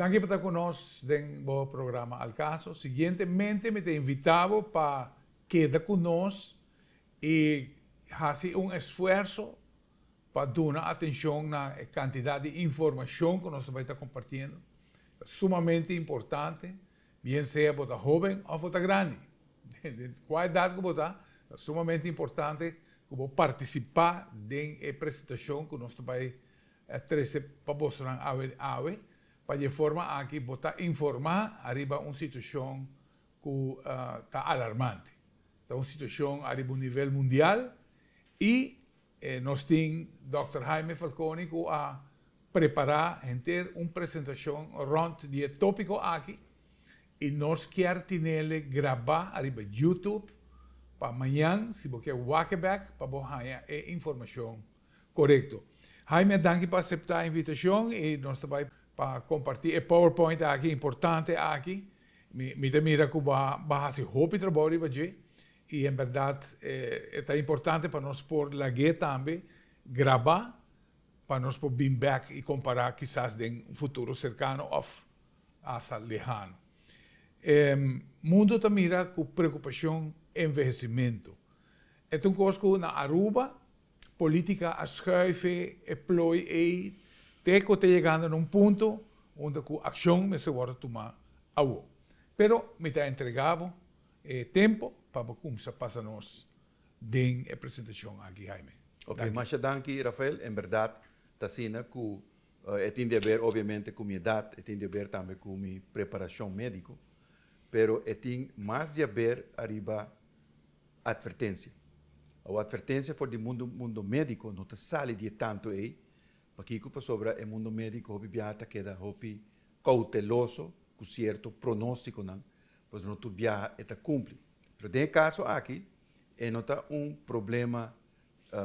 Danki pa ta ku nos den bo programa Al Caso. Siguientemente mi ta invitá bo pa keda ku nos i hasi un esfuerso pa duna atenshon na e kantidat di informashon ku nos ta bai ta kompartiendo. Ta sumamente importante, bien sea bo ta hóben òf bo ta grandi. Den kua edat ku bo ta, ta sumamente importante ku bo partisipá den e presentashon ku nos ta bai trese pa bosonan awe awe, pa di e forma aki bo ta informá ariba un situashon ku ta alarmante. Ta un situashon ariba un nivel mundial i nos tin dòkter Jaime Falconi ku a prepará henter un presentashon rònt di e tópiko aki i nos kier tinele grabá ariba YouTube pa mañan si bo ke wak e bèk pa bo haña e informashon Korekto. Jaime, danki pa aseptá e invitashon i nos ta bai pa kompartí e PowerPoint aki importante aki. Mi ta mira ku bo a hasi hopi trabou riba dje i en bèrdat e ta importante pa nos por lag'é tambe grabá pa nos por bin bèk i kompará kisas den un futuro serkano òf hasta lehano. E mundu ta mira ku preokupashon envehesimentu. E ta un kos ku na Aruba Politica a schuif e plooi ei te cu ta yegando na un punto unda cu accion mester wordo tuma awo. Pero mi ta entrega bo e tempo pa bo cumsa pasa nos den e presentacion aki, Jaime. Ok, masha danki Rafael. En berdad ta asina cu e tin di haber obviamente cu mi edad, e tin di haber tambe cu mi preparacion medico, pero e tin mas di haber ariba Advertencia. Awor advertencia for di mundo mundo medico no ta sali di e tanto ey, pakico? Pasobra e mundo medico hopi biaha ta keda hopi cauteloso cu cierto pronosticonan, pasobra no tur biaha e ta cumpli. Pero den e caso aki e no ta un problema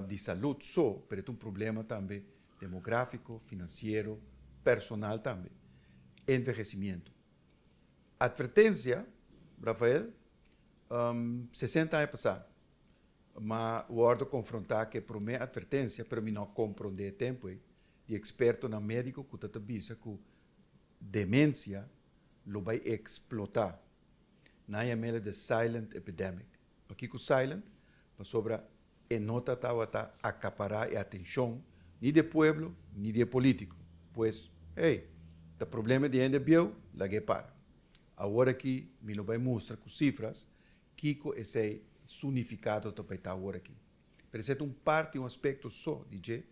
di salud so, pero e ta un problema tambe demografico, financiero, personal tambe. Envejecimiento. Advertencia, Rafael, 60 aña pasá, m'a wòrdu konfrontá ku e promé atvertensia, pero mi no a komprondé e tempu ei, di ekspertonan médiko ku ta ta bisa ku demensia lo bai eksplotá. Nan yam'el the silent epidemic. Pakiko silent? Pasobra e no ta tabata akapará e atenshon ni di e pueblo ni di e polítiko. Pues, hey, ta problema di hende bieu, lag'é para. Awor aki mi lo bai mustra ku sifras kiko esei su nifikado ta bai ta awor aki. Pero esei ta un parti, un aspekto so di dje,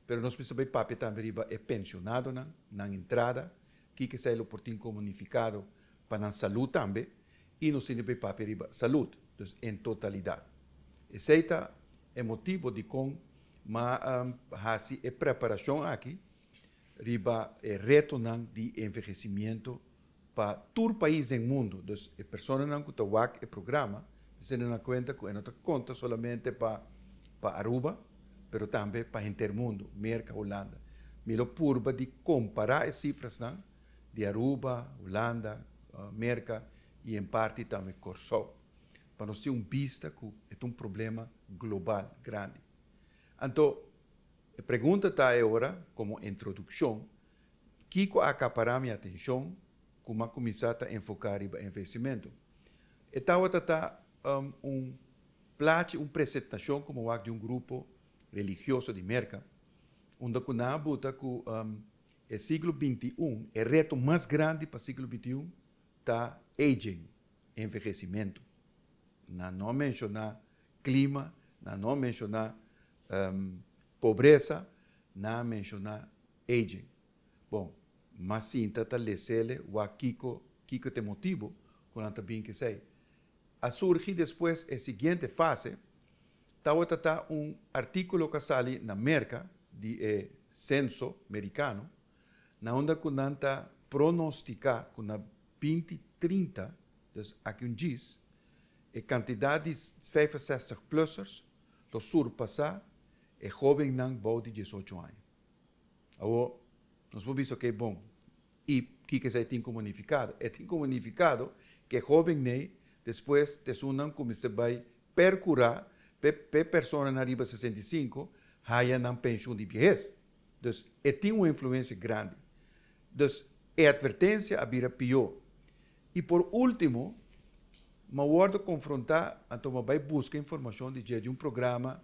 pero nos mester bai papia tambe riba e pensionadonan, nan entrada, kiko esei lo por tin komo nifikado pa nan salud tambe, i nos tin di bai papia riba salud, dus en totalidat. Esei ta e motibo dikon m'a hasi e preparashon aki riba e retonan di envehesimiento pa tur pais den mundo. Dus e personanan ku ta wak e programa mester tene na kuenta ku e no ta konta solamente pa pa Aruba, pero tambe pa henter mundo, Merka, Hulanda. Mi lo purba di kompará e sifrasnan di Aruba, Hulanda, Merka i en parti tambe Kòrsou, pa nos tin un bista ku e ta un problema global grandi. Anto e pregunta ta e ora, komo introdukshon, Kiko a akapará mi atenshon ku m'a kuminsá ta enfoká riba envehesimentu? E tabata ta un plachi, un presentashon ku mi wak di un grupo religioso di Merka, unda ku nan a buta ku e siglo 21, e reto mas grandi pa siglo 21 ta aging, envehesimentu. Nan no a menshoná klima, nan no a menshoná pobresa, nan a menshoná Aging. Bon, m'a sinta ta lesele wak kiko kiko ta e motibu ku nan ta bin ku esei. A surgi despues e siguiente fase, tawata ta un artíkulo ku a sali na Merka di e senso merikano, na unda ku nan ta pronostiká ku na 2030, dus aki un djis, e kantidat di 65 plussers lo surpasá e hóbennan bou di 18 aña. Awor, nos por bisa, ok, bon, i kiko esei tin komo nifikado? E tin komo nifikado ku e hóben nei despues ta esunnan ku mester bai perkurá p'e p'e personanan riba 65 haya nan penshun di biehes. Dus, e tin un influensia grandi. Dus, E advertencia a bira pió. Y por último, m'a wordo confronta, anto m'a bay busca informacion di dje di un programa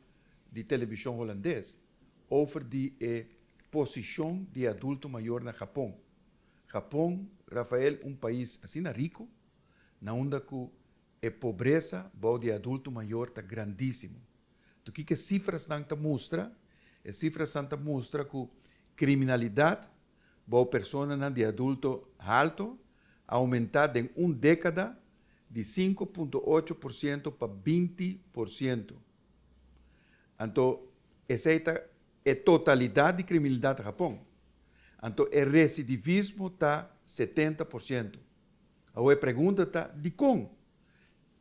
di television Hulandes over di e posicion di adulto mayor na Japon. Japon, Rafael, un pais asina rico, na unda cu e pobresa bou di adulto mayor ta grandisimo. Anto kiko e cifrasnan ta mustra? E cifrasnan ta mustra cu criminalidad bou personanan di adulto halto a aumenta den un decada di 5.8% pa 20%. Anto esey ta e totalidad di criminalidad na Japon. Anto e recidivismo ta 70%. Awor e pregunta ta dicon?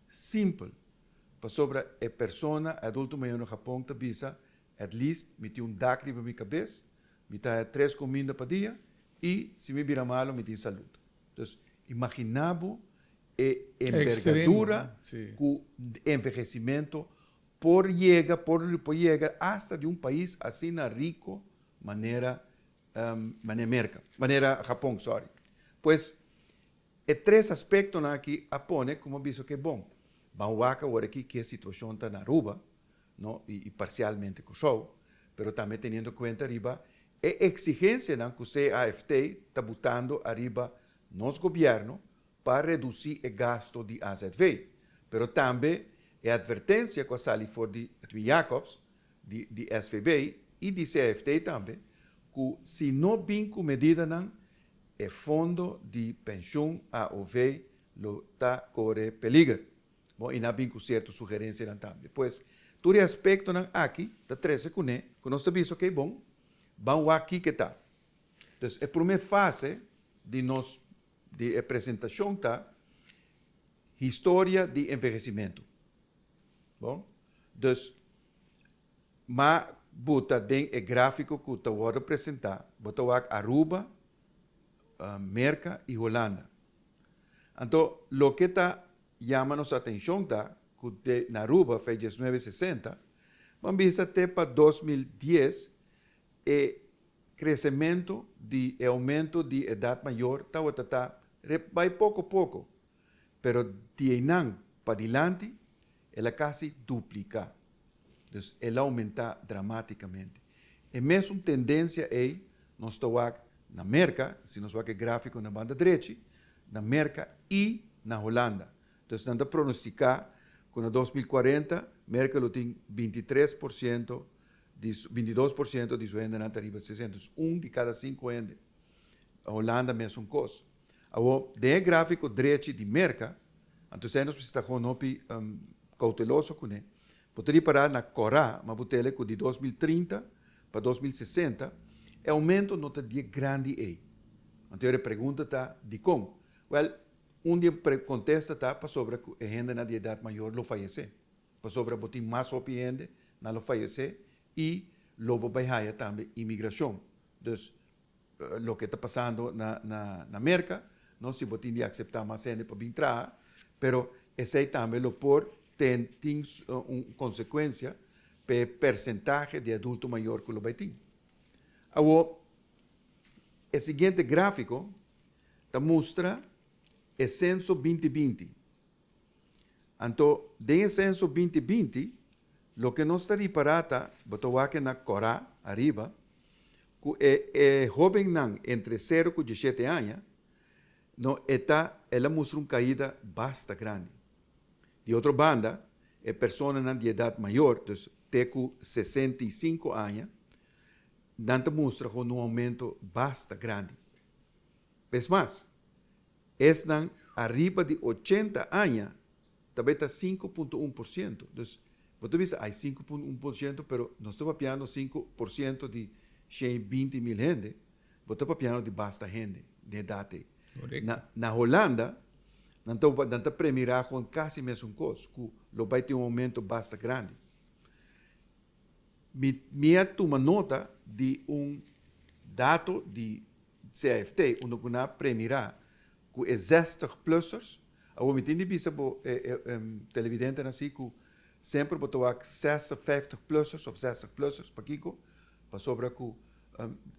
Simpel, pasobra e persona adulto mayor na Japon ta bisa at least mi tin un dak riba mi cabes, mi ta haya tres cuminda pa dia y si mi bira malo mi tin salud. Dus imagina bo e envergadura cu envejecimento por yega, por yega hasta di un pais asina rico manera manera Merca, manera Japon, sorry. Pues e tres aspectonan aki a pone cu mi a bisa cu e bon. Ban wak awor aki ki e situacion ta na Aruba, no, y parcialmente Curaçao, pero tambe teniendo cuenta riba e exigencianan cu CAFT ta butando ariba nos gobierno pa reduci e gasto di AZV. Pero tambe e advertencia cu a sali for di Edwin Jacobs di SVB y di CAFT tambe, cu si no bin cu medidanan, e fondo di pensioen AOV lo ta core peliger. Bon, y nan a bin cu cierto sugerencianan tambe. Pues, tur e aspectonan aki ta trece cune cu nos ta bisa, ok, bon, ban wak kico ta. Dus e prome fase di nos di e presentacion ta historia di envejecimento. Bon, dus m'a buta den e grafico cu ta wordo presenta, bo ta wak Aruba, Merca y Hulanda. Anto loke ta yama nos atencion ta cu de na Aruba fe 1960, ban bisa te pa 2010 e crecemento di e aumento di edad mayor tawata ta bay poco poco, pero di eynan padilanti el a casi duplica. Dus el a aumenta dramaticamente. E mesun tendencia ey nos ta wak na Merca, si nos wak e grafico na banda drechi, na Merca y na Hulanda. Dus nan ta pronostica cu na 2040 Merca lo tin 23% di su, 22% di su hendenan ta riba 60, dus un di cada cinco hende. Hulanda mesun cos. Awor, den e grafico drechi di Merca, anto esei nos mester ta gewoon hopi cauteloso cune, bo ta ripara na cora, ma bo tele cu di 2030 pa 2060, e aumento no ta di e grandi ei. Anto e pregunta ta, dicon? Wel, un di e contesta ta pasobra cu e hendenan di edad mayor lo fayece. Pasobra bo tin mas hopi hende, nan lo fayece y lo bo bay haya tambe inmigracion. Dus, loke ta pasando na Merca, no, si bo tin di acepta mas hende pa bin traha, pero esey tambe lo por tin un consecuencia p'e percentahe di adulto mayor cu lo bay tin. Awor, e siguiente grafico ta mustra e censo 2020. Anto, den e censo 2020, loke nos ta ripara ta, bo ta wak na cora ariba, cu e hobennan entre 0 cu 17 aña, no, e ta, el a mustra un caida basta grandi. Di otro banda, e personanan di edad mayor, dus te cu 65 aña, nan ta mustra cu un aumento basta grandi. Es mas, esnan ariba di 80 aña tambe ta 5.1%. Dus, bo ta bisa, ay 5.1%, pero nos ta papiando 5% di 120 mil hende, bo ta papiando di basta hende, di edad ei. Na Hulanda, nan ta premira cu casi mesun cos, cu lo bay tin un aumento basta grandi. Mi a tuma nota di un dato di CAFT, unda cu nan a premira cu e 60-plussers, awor mi tin di bisa bo televidentenan así cu semper bo ta wak 56-plussers of 60-plussers, pakico? Pasobra cu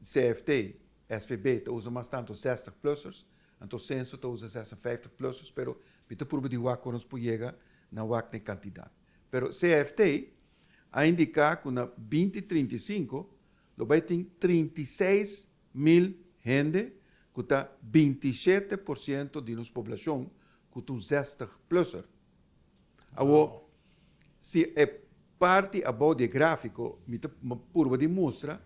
CAFT SVB ta usa mas tanto 60-plussers, anto Censo ta usa 56-plussers, pero mi ta purba di wak con nos por yega na wak den cantidad. Pero CFT a indica cu na 2035 lo bay tin 36 mil hende cu ta 27% di nos poblacion cu ta un 60-plusser. Awo, si e parti abou di grafico, mi ta purba di mustra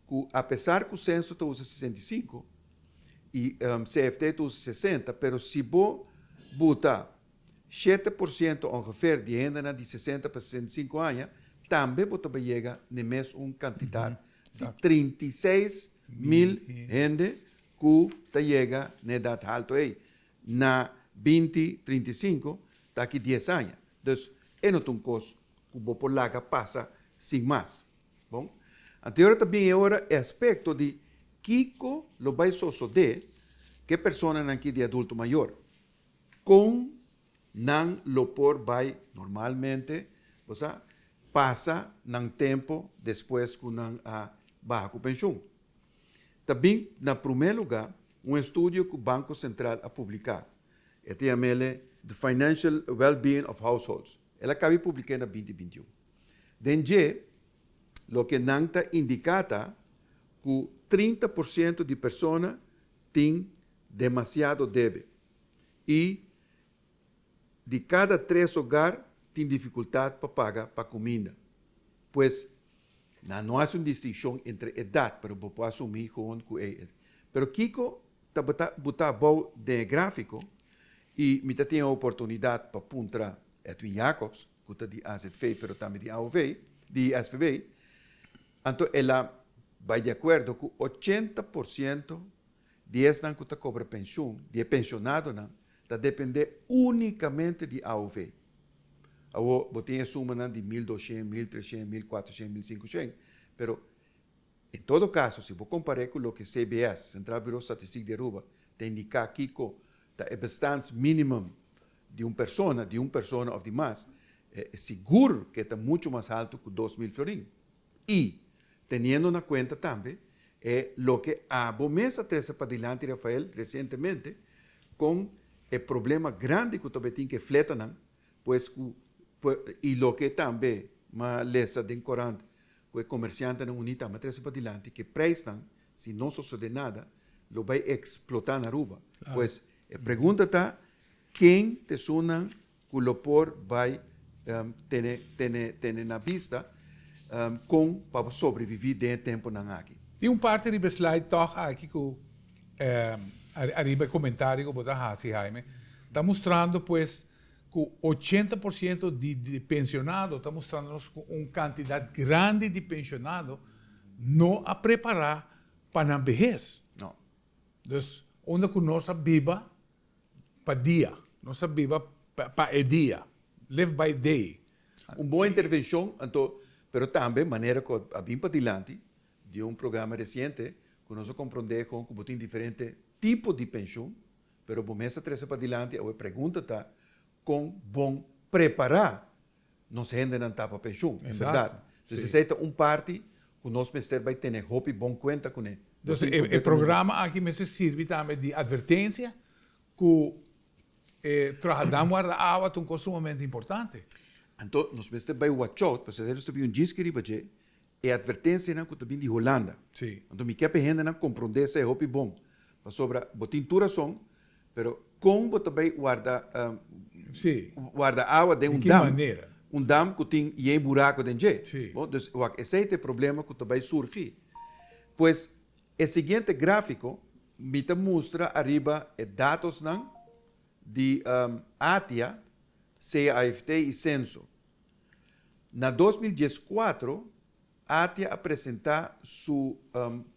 cu apesar cu Censo ta usa 65 y CFT ta usa 60, pero si bo buta 7% ongeveer di hende di 60 pa 65 aña, tambe bo ta yega na mesun cantidad di 36 mil hende cu ta yega na edad halto ey. Na 2035, ta aki 10 aña. Dus, e no ta un cos cu bo por laga pasa sin mas. Bon, anto tambe awor e aspecto di kico lo bay sucede cu persona aki di adulto mayor. Con nan lo por bay normalmente, osea, pasa nan tempo despues cu nan a baha cu pensioen. Tambe, na prome lugar, un estudio cu Banco Central a publica, e ta yam'e The Financial Well-Being of Households. El a caba di publica na 2021. Den dje, loke nan ta indica ta cu 30% di persona tin demasiado debe. Y di cada tres hogar tin dificultad pa paga pa cuminda. Pues, no tin un distincion entre edad, pero bo por asumi gewoon cu e. Pero kico ta buta abou den grafico y mi tin e oportunidad pa puntra Edwin Jacobs, cu ta di AZV, pero tambe di AOV, di SVB, anto el a bay di acuerdo cu 80% di esnan cu ta cobra pensioen, di pensionadonan, ta depende unicamente di AOV. Awo, bo tin suma di 1.200, 1.300, 1.400, 1.500, pero en todo caso, si bo compara cu loke CBS, Centraal Bureau Statistiek di Aruba, ta indica kico ta e bestaansminimum di un persona of di mas, ta sigur cu ta mucho mas halto cu 2.000 florin. Y, teniendo na cuenta tambe, loke abo mes a trece padilanti, Rafael, recientemente, cu e problema grandi cu tambe tin cu fletanan, pues, y loke tambe m'a lesa den corant, cu e comerciantenan uni a trece padilanti, cu prijsnan, si no sucede nada, lo bay explota na Aruba. Pues, e pregunta ta, ken ta esunnan cu lo por bay tene na vista con pa sobrevivi den e temponan aki? Tin un parti di slide toch aki cu ariba comentario cu bo ta haci, Jaime, ta mustrando pues cu 80% di pensionado, ta mustrando cu un cantidad grandi di pensionado no a prepara pa nan behes. No. Dus, unda cu nos a biba pa dia, nos a biba pa e dia, live by day. Un bon intervencion, anto, pero tambe manera cu a bin padilanti di un programa reciente cu nos a compronde cu tin diferente tipo di pensioen, pero bo mes a trece padilanti, e pregunta ta con bon prepara nos hendenan ta pa pensioen, en berdad. Anto, esey ta un parti cu nos mester bay tene hopi bon cuenta cu ne. Dus e programa aki mester sirbi tambe di advertencia cu traha dam warda awa ta un cos sumamente importante. Anto, nos mester bay watch out, pasobra nos tin un disco riba dje, e advertencianan cu ta bin di Hulanda. Anto, mi kier pa hendenan compronde esey hopi bon. Pasobra, bo tin tur rason, pero con bo ta bay warda awa den Di un ki dam? Manera? Un dam cu tin yen buraco den dje. Bon, dus, wak, esey ta e problema cu ta bay surgi. Pues, e siguiente grafico, mi ta mustra ariba e datosnan di ATIA, CAFT y Censo. Na 2014, ATIA a presenta su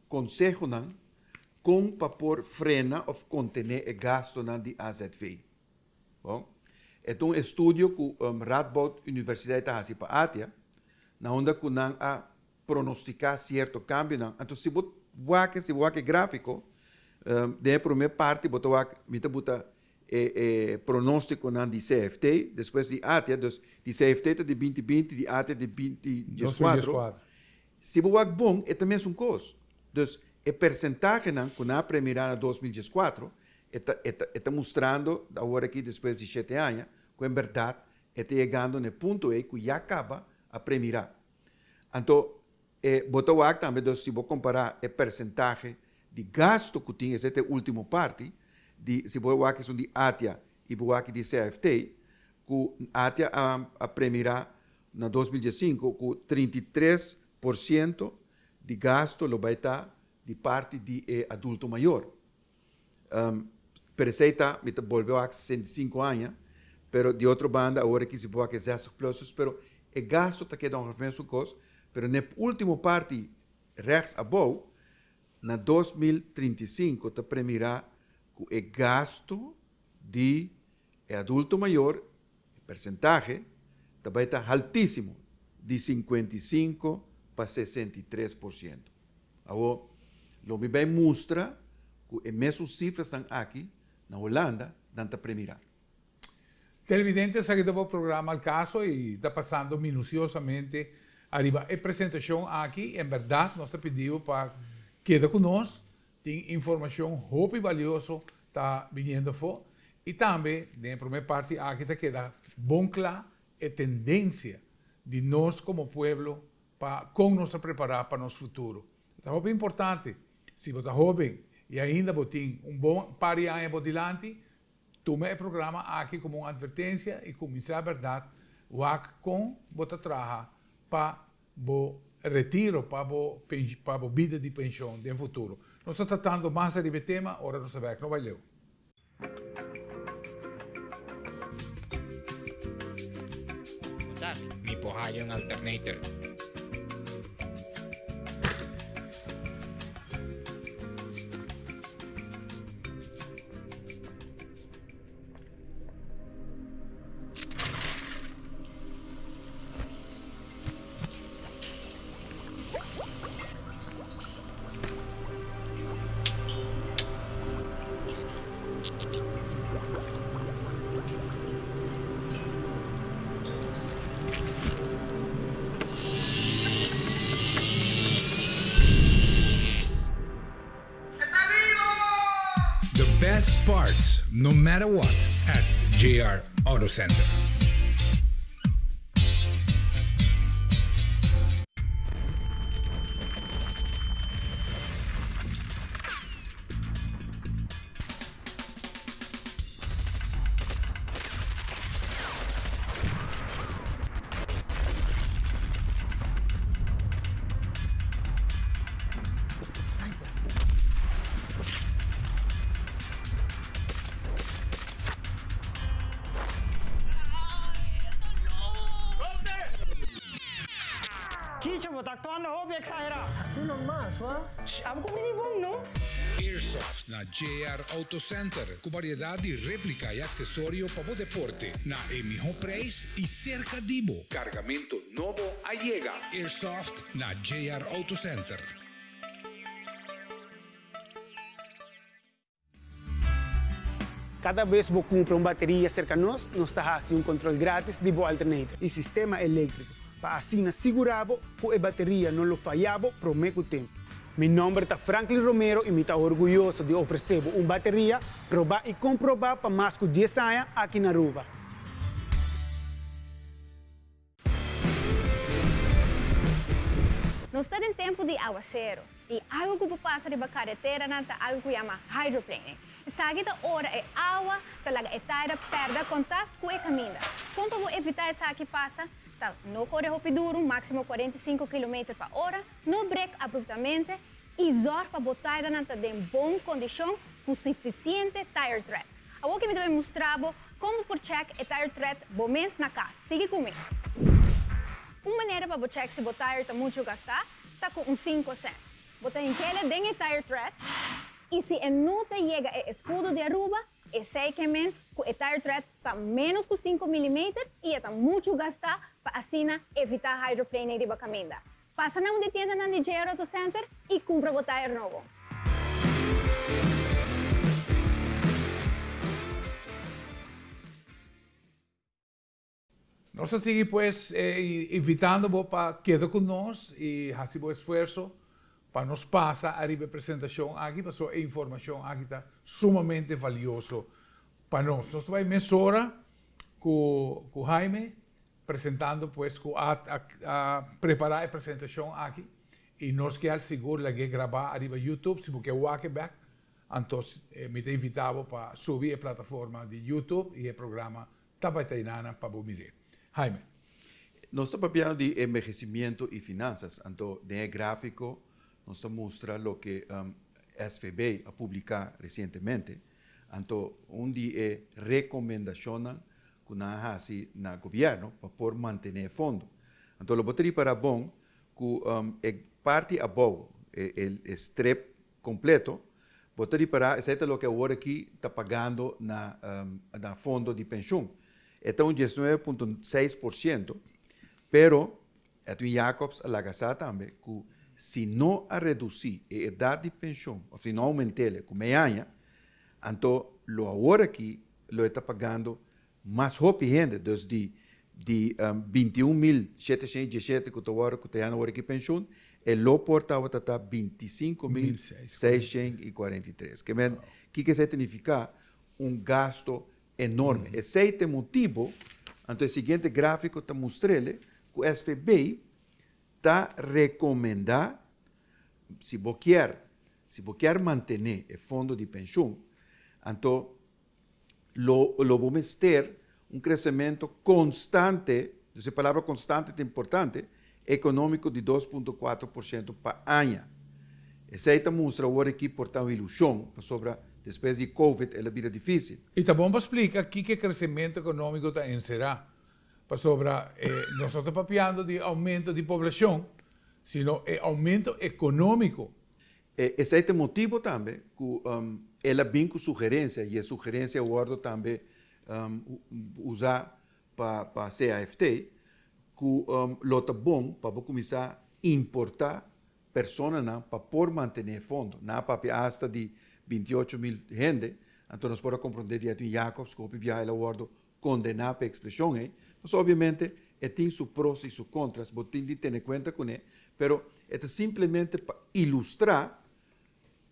consehonan con pa por frena of contene e gastonan di AZV. Bon, e ta un estudio cu Radboud Universiteit a haci pa ATIA, na unda cu nan a pronostica cierto cambionan. Anto, si bo wak e grafico, den prome parti, bo ta wak, mi ta buta e pronosticonan di CFT, despues di ATIA, dus di CFT ta di 2020, di ATIA di 2014. 2014. Si bo wak bon, e ta mesun cos. Dus E persentahenan ku nan a premirá na 2014 e ta e ta e ta mustrando awor aki despues di shete aña ku en bèrdat e ta yegando na e punto ei ku ya kaba a premirá. Anto e bo ta wak tambe dus si bo kompará e persentahe di gasto ku tin, esei ta e último parti, di si bo wak esun di ATIA i bo wak di CFT, ku ATIA a a premirá na 2015 ku 33% di gasto lo bai ta di parti di e adulto mayor. Pero esei ta, mi ta bolbe wak 65 aña, pero di otro banda awor aki si bo wak e 60 plussers, pero e gasto ta keda ongeveer mesun kos, pero na e ultimo parti rechts abou, na 2035 ta premirá ku e gasto di e adulto mayor, e persentahe, ta bai ta haltísimo, di 55 pa 63%. Awor, lo mi bai mustra ku e mesun sifrasnan aki na Hulanda nan ta premirá. Televidente, esaki ta bo programa Al Caso y ta pasando minuciosamente ariba e presentacion aki. En berdad nos ta pidi bo pa keda cu nos. Tin informacion hopi balioso ta biniendo afo y tambe den e prome parti aki ta keda bon cla e tendencia di nos como pueblo pa con nos ta prepara pa nos futuro. Ta hopi importante si bo ta hoben y ainda bo tin un bon par di aña bo dilanti, tuma e programa aki como un advertencia y cuminsa berdad wak con bo ta traha pa bo retiro, pa bo pa bo bida di pension den futuro. Nos ta tratando mas ariba e tema ora nos ta bek. No bai leu. Mi por haya un alternator. The best parts, no matter what, at JR Auto Center. Chicho, bo ta actuando hopi exagerá. Así normal, sua. Sh, abo cu bini bon, no? Airsoft na JR Auto Center cu variedad di replica y accesorio pa bo deporte na e miho prijs y cerca di bo. Cargamento nobo a yega. Airsoft na JR Auto Center. Cada bes bo cumpra un bateria cerca nos, nos ta haci un control gratis di bo alternator y sistema electrico pa asina sigura bo cu e bateria no lo faya bo prome cu tempo. Mi nomber ta Franklin Romero y mi ta orguyoso di ofrece bo un bateria proba y comproba pa mas cu dies aña aki na Aruba. Nos ta den tempu di awaseru, i algu ku por pasa riba kareteranan ta algu ku yama hydroplaning. Esaki ta ora e awa ta laga e taira pèrdè kontak ku e kaminda. Kon pa bo evitá esaki pasa ta no kore hopi duru, máksimo 45 kilometer pa ora, no brek abruptamente i zòrg pa bo tairanan ta den bon kondishon ku sufisiente tire tread. Awor ki mi ta bai mustra bo kon bo por chèk e tire tread bo mes na kas. Sigui ku mi. Un manera pa bo chèk si bo tire ta muchu gastá ta ku un sinku sènt. Bo ta hink'el den e tire tread i si e no ta yega e eskudo di Aruba, esei ke men ku e tire tread ta ménos ku sinku milimeter i e ta muchu gastá pa asina evitá hydroplaning riba kaminda. Pasa na un di tiendanan di JR Auto Center i kumpra bo tayer nobo. Nos ta sigui pues invitando bo pa keda ku nos i hasi bo esfuerso. Pa nos pasa ariba e presentacion aki, pasobra e informacion aki ta sumamente valioso pa nos. Nos ta bay mesora cu cu Jaime, presentando pues cu a a prepara e presentacion aki y nos kier sigur lag'e graba ariba YouTube si bo kier wak e bek, anto mi ta invita bo pa subi e plataforma di YouTube y e programa ta bay ta inana pa bo mir'e. Jaime. Nos ta papiando di envejecimiento y finanzas, anto den e grafico nos ta mustra loke SVB a publica recientemente, anto un di e recomendacionnan cu nan a haci na gobierno pa por mantene e fondo. Anto lo bo ta ripara bon cu e parti abou, e strip completo, bo ta ripara esey ta loke awor aki ta pagando na na fondo di pensioen. E ta un 19.6%, pero Edwin Jacobs a laga sa tambe cu si no a reduci e edad di pensioen of si no aumentele cu mei aña, anto lo awor aki lo e ta pagando mas hopi hende, dus di di 21.717 cu ta worde cu ta yana awor aki pensioen, e lo por tabata ta 25.643. Ke men, kiko esei ta nifica? Un gasto enorme. Esei ta e motibo, anto e siguiente grafico ta mustrele, cu SVB ta recomenda, si bo kier, si bo kier mantene e fondo di pensioen, anto lo lo bo mester un crecemento constante, dus e palabra constante ta importante, economico di 2.4% pa aña. Esey ta mustra awor aki por ta un ilusion, pasobra despues di covid el a bira dificil. Y ta bon pa splica kico e crecemento economico ta encera, pasobra nos no ta papiando di aumento di poblacion, sino e aumento economico. Esey ta e motibo tambe cu el a bin cu sugerencia y e sugerencia a wordo tambe usa pa CAFT cu lo ta bon pa bo cuminsa importa personanan pa por mantene e fondo. Nan a papia hasta di 28.000 hende, anto nos por a comprende di Edwin Jacobs cu hopi biaha el a wordo condena pa e expresion ey, pasobra obviamente e tin su pros y su contras, bo tin di tene cuenta cune, pero e ta simplemente pa ilustra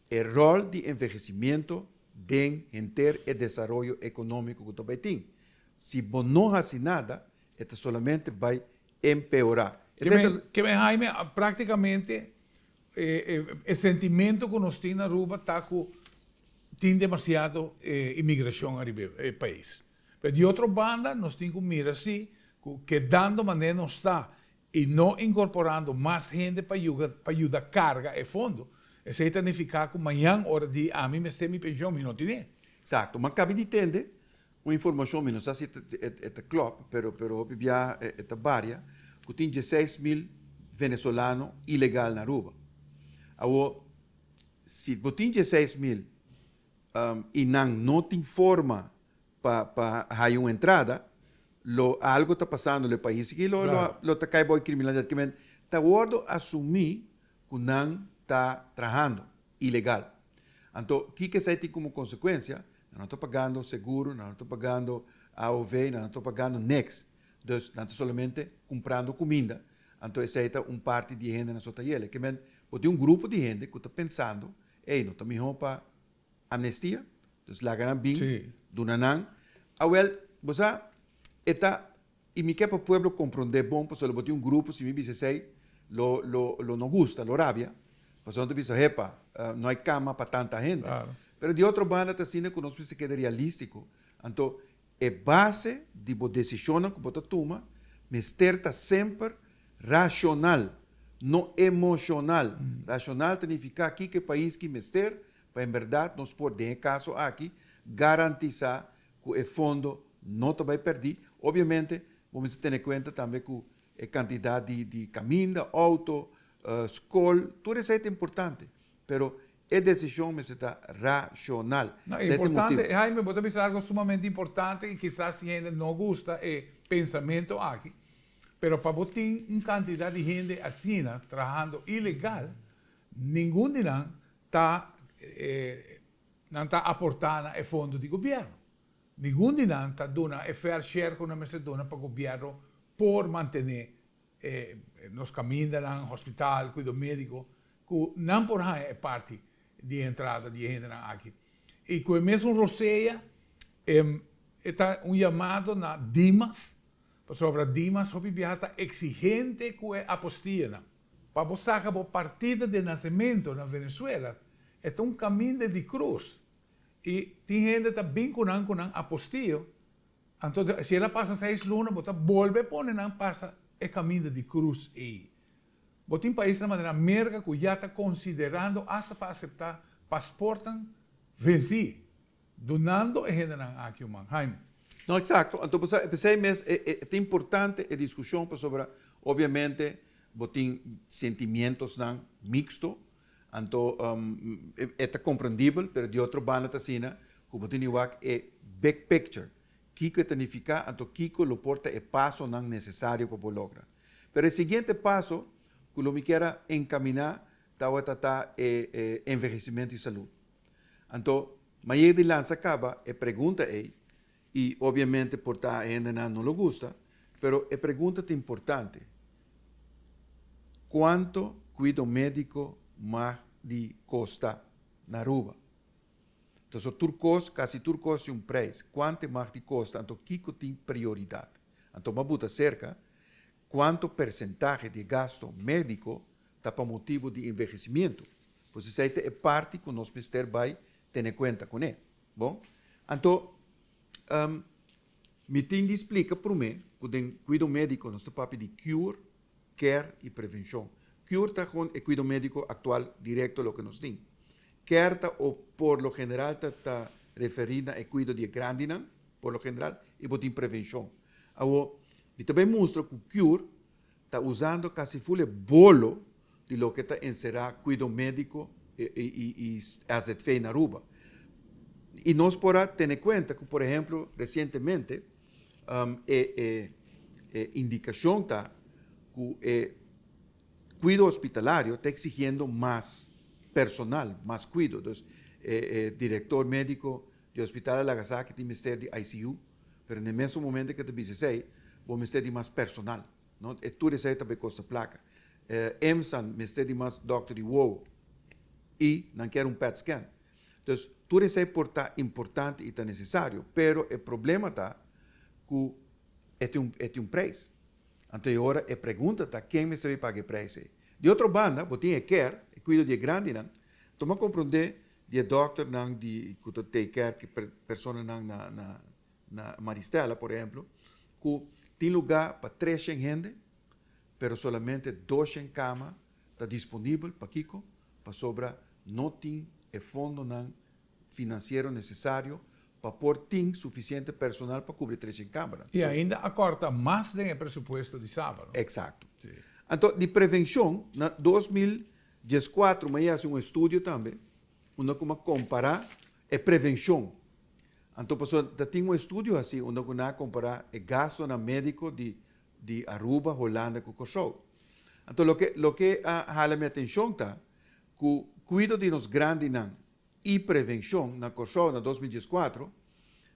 e rol di envejecimiento den henter e desaroyo economico cu ta bay tin. Si bo no haci nada, e ta solamente bay empeora. Esey ta. Ke men Jaime, practicamente e sentimento cu nos tin na Aruba ta cu tin demasiado inmigracion ariba e pais. Pero di otro banda nos tin cu mira si cu kedando manera nos ta y no incorporando mas hende pa yuga pa yuda carga e fondo, esey ta nifica cu mañan ora di ami mester mi pension mi no tine. Exacto, ma cabi di tende un informacion, mi no sa si e ta klop, pero pero hopi bia e ta baria, cu tin 16.000 venezolano ilegal na Aruba. Awo, si bo tin 16.000 y nan no tin forma pa pa haya un entrada, lo algo ta pasando lo e pais aki, lo lo lo ta cay bao e criminalidad. Kimen ta wordo asumi cu nan ta trahando ilegal. Anto, kiko esey tin como consecuencia? Nan no ta pagando seguro, nan no ta pagando AOV, nan no ta pagando niks. Dus nan ta solamente cumprando cuminda. Anto esey ta un parti di e hendenan so ta yele. Kimen bo tin un grupo di hende cu ta pensando, ey, no ta miho pa amnestia, dus laga nan bin, duna nan. Awel, bo sa, e ta, y mi ke pa pueblo comprende bon, pasobra bo tin un grupo, si mi bisa esey, lo, lo, lo no gusta, lo rabia, pasobra nan ta bisa, hepa, no hay cama pa tanta hende. Pero di otro banda ta asina cu nos mester keda realistico, anto e base di bo decisionnan cu bo ta tuma mester ta semper racional, no emocional. Racional ta nifica kico e pais ki mester pa en berdad nos por den e caso aki garantisa cu e fondo no ta bay perdi. Obviamente bo mester tene cuenta tambe cu e cantidad di caminda, auto, scol, tur esey ta importante, pero e decision mester ta racional. No, e importante, Jaime, bo ta bisa algo sumamente importante y kisas tin hende no gusta e pensamento aki, pero pa bo tin un cantidad di hende asina trahando ilegal, ningun di nan ta nan ta aporta na e fondo di gobierno. Ningun di nan ta duna e fair share cu nan mester duna pa gobierno por mantene e nos camindanan, hospital, cuido medico. ku nan por haña e parti di entrada di e hendenan aki. I ku e mesun rosea e ta un yamado na Dimas, pasobra Dimas hopi biaha ta eksigente ku e apostianan. Pa bo saka bo partida di nasementu na Venezuela e ta un kaminda di krus i tin hende ta bin ku nan ku nan apostio, anto si el a pasa seis luna bo ta bolbe pone nan pasa e kaminda di krus ei. Bo tin paisnan manera Merka ku ya ta konsiderando asta pa aseptá pasportnan vensí, dunando e hendenan aki un man. Jaime. No, eksakto. Anto bo sa, p'esei mes e ta importante e diskushon pasobra obviamente bo tin sentimientosnan miksto, anto e ta komprendibel, pero di otro banda ta asina ku bo tin di wak e big picture, kiko e ta nifiká, anto kiko lo por ta e pasonan nesesario pa bo logra. Pero e siguiente paso ku lo mi kier a enkaminá tabata ta e envehesimentu i salud. Anto, maye di lansa kaba e pregunta ei, i obviamente por ta hendenan no lo gusta, pero e pregunta ta importante, Kuanto kuido médiko mag di kosta na Aruba? Entonces tur kos, kasi tur kos tin un preis. Kuantu e mag di kosta? Anto kiko tin prioridat? Anto bo a buta serka kuantu persentahe di e gasto médiko ta pa motibu di envehesimiento. Pues esei ta e parti ku nos mester bai tene kuenta kuné. Bon, anto mi tin di splika promé ku den kuido médiko nos ta papia di cure, care i prevenshon. Cure ta gewoon e kuido médiko aktual direkto loke nos tin. Care ta o por lo general ta ta referí na e kuido di e grandinan, por lo general, i bo tin prevenshon. Awor, mi ta bai mustra ku cure ta usando kasi ful e bolo di loke ta enserá kuido médiko i azv na Aruba. I nos por a tene kuenta ku, por ehemplo, resientemente e e indikashon ta ku e kuido hospitalario ta eksigiendo mas personal, mas kuido. Dus e direktor médiko di hospital a laga sa ku tin mester di ICU, pero na e mesun momento ku e ta bisa esei, bo mester di mas personal. No, e tur esei ta bay kosta plaka. EMSAN mester di mas dòkter di wowo i nan kier un pet scan. Dus tur esei por ta importante i ta nesesario, pero e problema ta ku e tin un e tin un preis. Anto e ora e pregunta ta ken mester bay paga e preis ei. Di otro banda bo tin e care, e kuido di e grandinan, tuma komprondé di e dòkternan di ku ta take care ku personanan na na Na Maristella, por ehemplo, ku tin lugá pa treshen hende, pero solamente doshen kama ta disponibel. Pakiko? Pasobra no tin e fondonan finansiero nesesario pa por tin sufisiente personal pa kubri treshen kamanan. I ainda a kòrta mas den e presupuesto di Saba, no? Eksakto. Anto, di prevenshon, na 2014 mi a hasi un estudio tambe, unda ku mi a kompará e prevenshon. Anto pasobra ta tin un estudio hasi unda ku nan a kompará e gastonan médiko di di Aruba, Holanda ku Kòrsou. Anto loke loke a hala mi atenshon ta ku kuido di nos grandinan i prevenshon na Kòrsou na 2014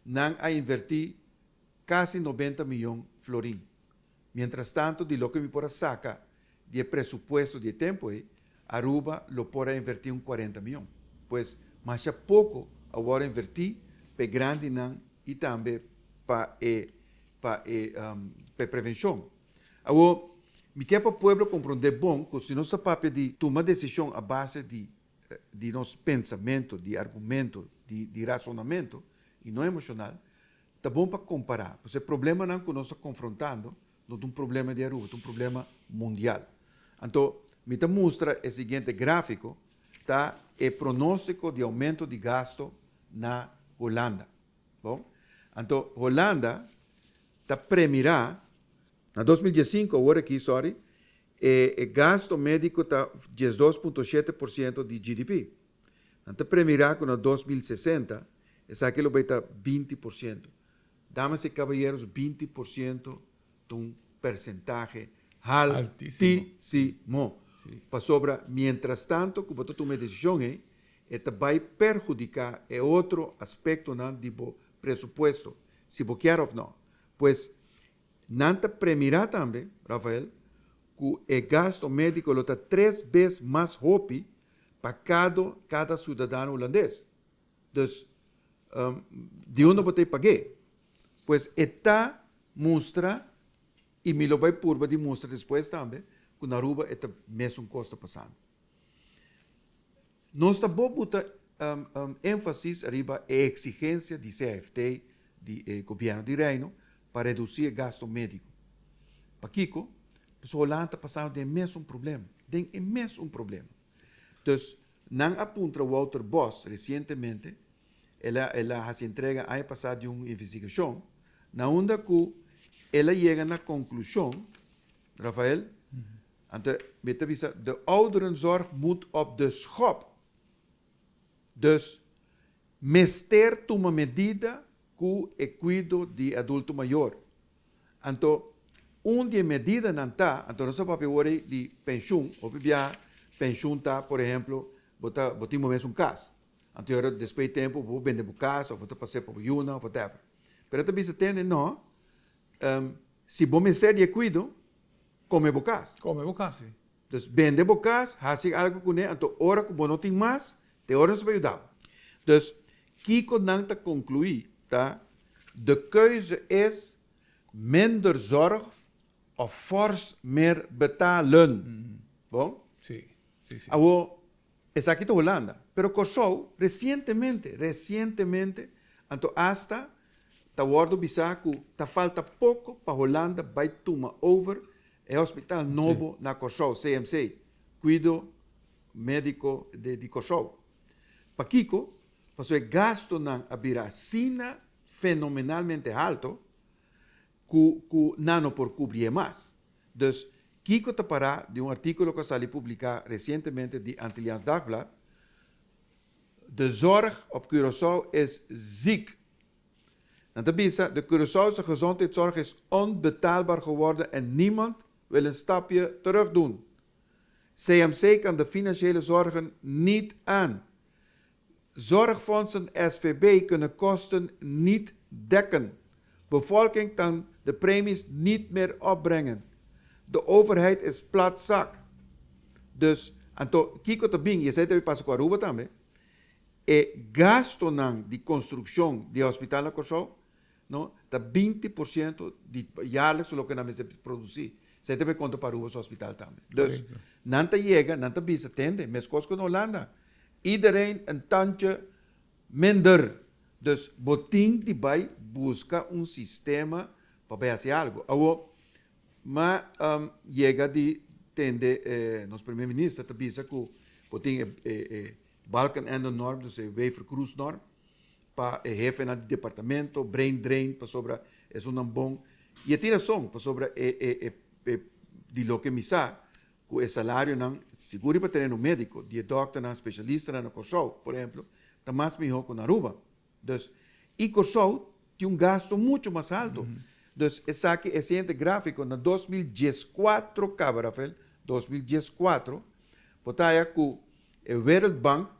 nan a invertí kasi 90 miyon florin. Mientrastanto di loke mi por a saka di e presupuesto di e tempu ei, Aruba lo por a invertí un 40 miyon. Pues, masha poko a wòrdu invertí pa e grandinan i tambe pa e pa e pa e prevenshon. Awor, mi ke pa pueblo komprondé bon ku si nos ta papia di tuma desishon a base di di nos pensamentu, di argumento, di di rasonamentu i no emoshonal, ta bon pa kompará. Pasobra e problemanan ku nos ta konfrontando No ta un problema di Aruba, ta un problema mundial. Anto, mi ta mustra e siguiente gráfiko, ta e pronóstiko di oumento di gasto na Hulanda. Bon, anto Hulanda ta premirá, na 2015, awor aki, sorry, e e gasto médiko ta 12.7% di GDP. Nan ta premirá ku na 2060 esaki lo bai ta 20%. Damas y caballeros, 20% ta un percentahe altisimo. Pasobra mientras tanto cu bo ta tuma e decision ey, e ta bay perhudica e otro aspectonan di bo presupuesto, si bo kier of no. Pues, nan ta premira tambe, Rafael, ku e gasto médiko lo ta tres bes mas hopi pa kada siudadano hulandes. Dus, di unda bo ta pag'é? Pues e ta mustra, i mi lo bai purba di mustra despues tambe, ku na Aruba e ta mesun kos ta pasando. Nos ta bo buta énfasis riba e eksigensia di CFT, di e gobièrnu di Reino, pa redusí e gasto médiko. Pakiko? Pasobra Holanda ta pasando den e mesun problema, den e mesun problema. Dus, nan a puntra Wouter Bos resientemente, el a el a hasi entrega aña pasá di un investigashon, na unda ku el a yega na konklushon, Rafael, anto mi ta bisa, de ouderenzorg moet op de schop. Dus, mester tuma medida ku e kuido di e adulto mayor. Anto, un di e medidanan ta, anto nos a papia awor ei di penshun, hopi biaha penshun ta, por ehemplo, bo ta bo tin bo mes un kas. Anto ora despues di tempu bo por bende bo kas òf bo ta pas'é pa bo yunan òf whatever. Pero e ta bisa tende no, si bo mester di e kuido, kome bo kas. Kome bo kas, si. Dus bende bo kas, hasi algu kuné, anto ora ku bo no tin mas, te ora nos ta bai yuda bo. Dus, kiko nan ta konkluí ta, de keuze is minder zorg of fors meer betalen. Bon? Sí, sí, sí. Awor, esaki ta Hulanda. Pero Kòrsou, resientemente, resientemente, anto asta ta wòrdu bisá ku ta falta poko pa Hulanda bai tuma over e hospital nobo na Kòrsou, CMC, Kuido Médiko di Kòrsou. Pakiko? Pasobra e gastunan a bira asina fenomenalmente halto ku ku nan no por kubrié mas. Dus, kiko ta pará di un artíkulo ku a sali publiká resientemente di Antilliaans Dagblad, De zorg op Curaçao is ziek. Nan ta bisa, de Curaçaose gezondheidszorg is onbetaalbaar geworden en niemand wil een stapje terug doen. CMC kan de financiële zorgen niet aan. Zorgfondsen SVB kunnen kosten niet dekken. Bevolking kan de premies niet meer opbrengen. De overheid is plat zak. Dus, anto, kiko ta bin, i esei ta bin pasa ku Aruba tambe, e gastonan di konstrukshon di e hospital na Kòrsou, no, ta 20% di jaarlijks loke nan mester produsí. Esei ta bin konta pa Aruba su hospital tambe. Dus, nan ta yega, nan ta bisa, tende, meskos ku na Holanda, iedereen een tandje minder. Dus, bo tin di bai buska un sistema pa bai hasi algu. Awor, m'a yega di tende nos primer minister ta bisa ku bo tin e Balkenende norm, dus e Wever-Croes norm, pa e hefenan di departamento, brain drain pasobra esunnan bon. I e tin rason pasobra e e e di loke mi sa ku e salarionan sigur riba tereno mediko di e dòkternan spesialistanan na Kòrsou por ehemplo ta mas mihó ku na Aruba. Dus i Kòrsou tin un gasto muchu mas alto. Dus esaki e siguiente gráfiko na 2014 kaba Rafael, 2014 bo ta haya ku e Wereldbank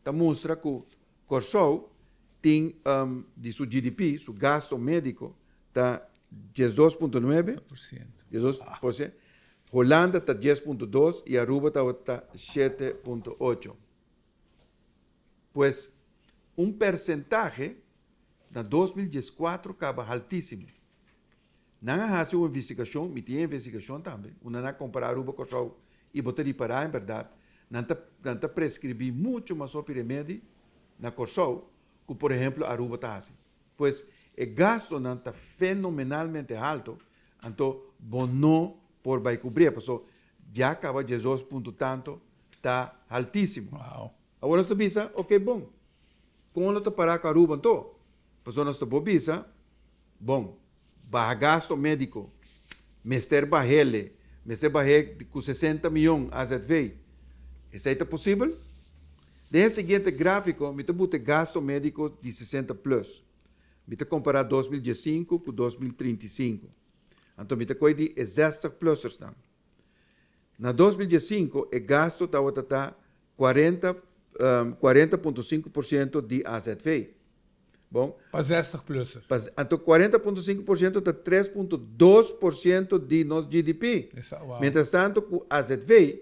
ta mustra ku Kòrsou tin di su GDP, su gasto médiko ta 12.9, 12%, Hulanda ta 10.2 i Aruba tabata 7.8. Pues un persentahe na 2014 kaba haltísimo. Nan a hasi un investigashon, mi tin e investigashon tambe, unda nan a kompará Aruba, Kòrsou i bo ta ripará en bèrdat nan ta nan ta preskribí muchu mas hopi remedi na Kòrsou ku por ehemplo Aruba ta hasi. Pues e gastonan ta fenomenalmente halto, anto bo no por bai kubrié paso ya kaba 12 punto tanto ta haltísimo. Awor nos ta bisa, oke bon, kon lo ta pará ku Aruba anto? Pasobra nos ta por bisa, bon, baha gasto médiko, mester bah'ele, mester bah'é ku 60 mion azv. Esei ta posibel? Den e siguiente gráfiko mi ta buta e gasto médiko di 60 plus. Mi ta kompará 2015 ku 2035. Anto mi ta kohe di e 60 plussersnan. Na 2015 e gasto tabata ta 40, 40.5% di azv. Bon. Pa 60 plusser. Pa, anto 40.5% ta 3.2% di nos GDP. Esa, wow. Mientras tanto ku AZV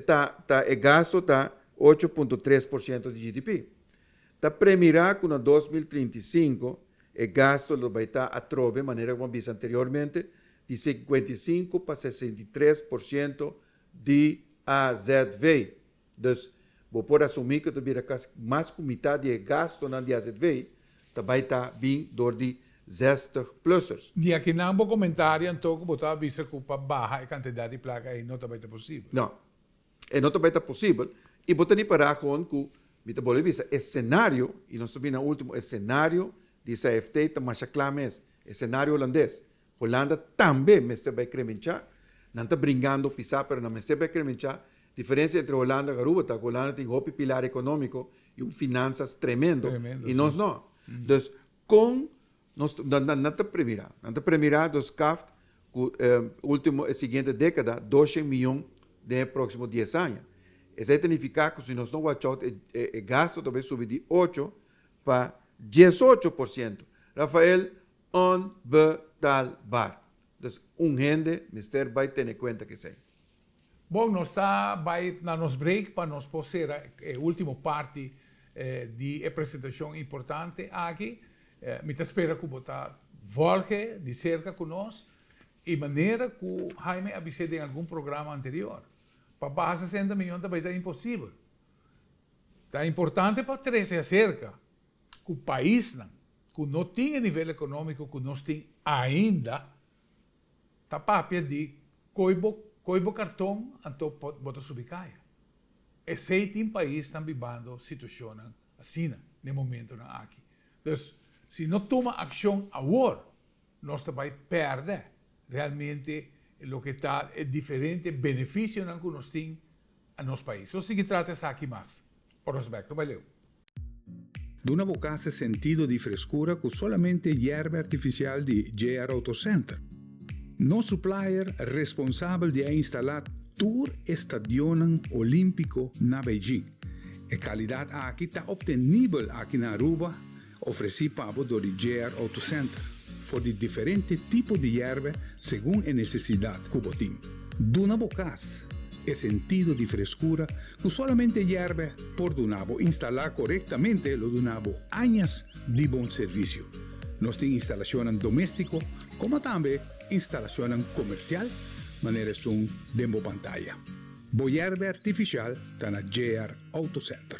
ta, ta e gasto ta 8.3% di GDP. Ta premira ku na 2035 e gasto lo bai ta atrobe, manera ku a bisa anteriormente, di 55 pa 63% di AZV. Dus, bo por asumí ku ta bira kasi mas ku mitad di e gastonan di AZV ta bai ta bin dor di 60 plussers. Di akinan bo komentario anto ku bo ta bisa ku pa baha e kantidat di plaka ei no ta bai ta posibel. No. E no ta bai ta posibel. I bo ta ripará gewoon ku, mi ta bolbe bisa, e senario, i nos ta bini na ultimo, e senario di CFT ta masha kla mes, e senario holandes. Holanda tambe mester bai kremenchá. Nan ta bringando pisá pero nan mester bai kremenchá. Diferensia entre Holanda ku Aruba ta ku Holanda tin hopi pilar ekonómiko i un finansas tremendo i nos no. Dus kon nos nan ta premirá? Nan ta premirá dos kaft ku ultimo e siguiente dékada doshen miyon den e próksimo dies aña. Esei ta nifiká ku si nos no watch out e gasto ta bai subi di ocho pa 18%. Rafael, Onbetaalbaar. Dus un hende mester bai tene kuenta ku esei. Bon, nos ta bai na nos break pa nos por sera e ultimo parti di e presentashon importante aki. Mi ta spera ku bo ta volge di serka ku nos i manera ku Jaime a bis'é den algun programa anterior, pa baha 60 miyon ta bai ta imposibel. Ta importante pa trese aserka ku paisnan ku no tin e nivel ekonómiko ku nos tin ainda, ta papia di koi bo koi bo karton anto bo ta subi kaya. Esei tin paisnan bibando situashonnan asina na e momentonan aki. Dus, si no tuma akshon awor, nos ta bai pèrdè realmente loke ta e diferente benefisionan ku nos tin a nos pais. Nos tin ki trata esaki mas. Ora nos bèk, no bai leu. Duna bo kas e sentido di freskura ku solamente yerba artifisial di JR Auto Center. Nos supplier responsabel di a instalá tur e stadionnan olímpiko na Beijing. E kalidat aki ta optenibel aki na Aruba, ofresí pa bo dor di JR Auto Center, for di diferente tipo di yerba segun e nesesidat ku bo tin. Duna bo kas e sentido di freskura Ku solamente yèrbe por duna bo instalá korektamente lo duna bo añas di bon servisio. Nos tin instalashonnan doméstiko komo tambe instalashonnan komersial manera esun den bo pantaya. Bo yèrbe artifisial ta na JR Auto Center.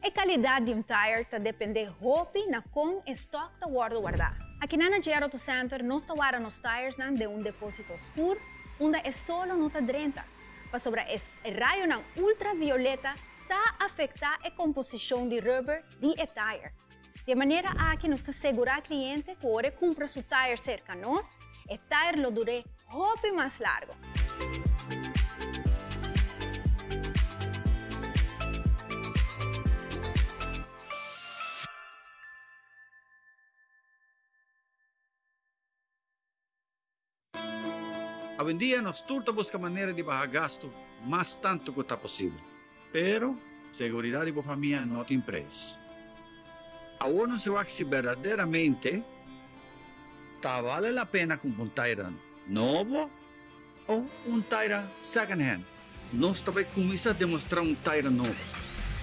E kalidat di un tire ta dependé hopi na kon e stòk ta wòrdu wardá. Akinan na JR Auto Center nos ta warda nos tiresnan den un depósito skur unda e solo no ta drenta, pasobra e rayonan ultravioleta ta afektá e komposishon di rubber di e tire. Di e manera aki nos ta segurá kliente ku ora e kumpra su tire serka nos, e tire lo dur'é hopi mas largo. Awendia nos tur ta buska manera di baha gastu mas tantu ku ta posibel. Pero, seguridat di bo famia no tin preis. Awor nos wak si berdaderamente ta bale la pena kumpra un taira nobo o un taira second hand. Nos ta bai kuminsá demostrá un taira nobo,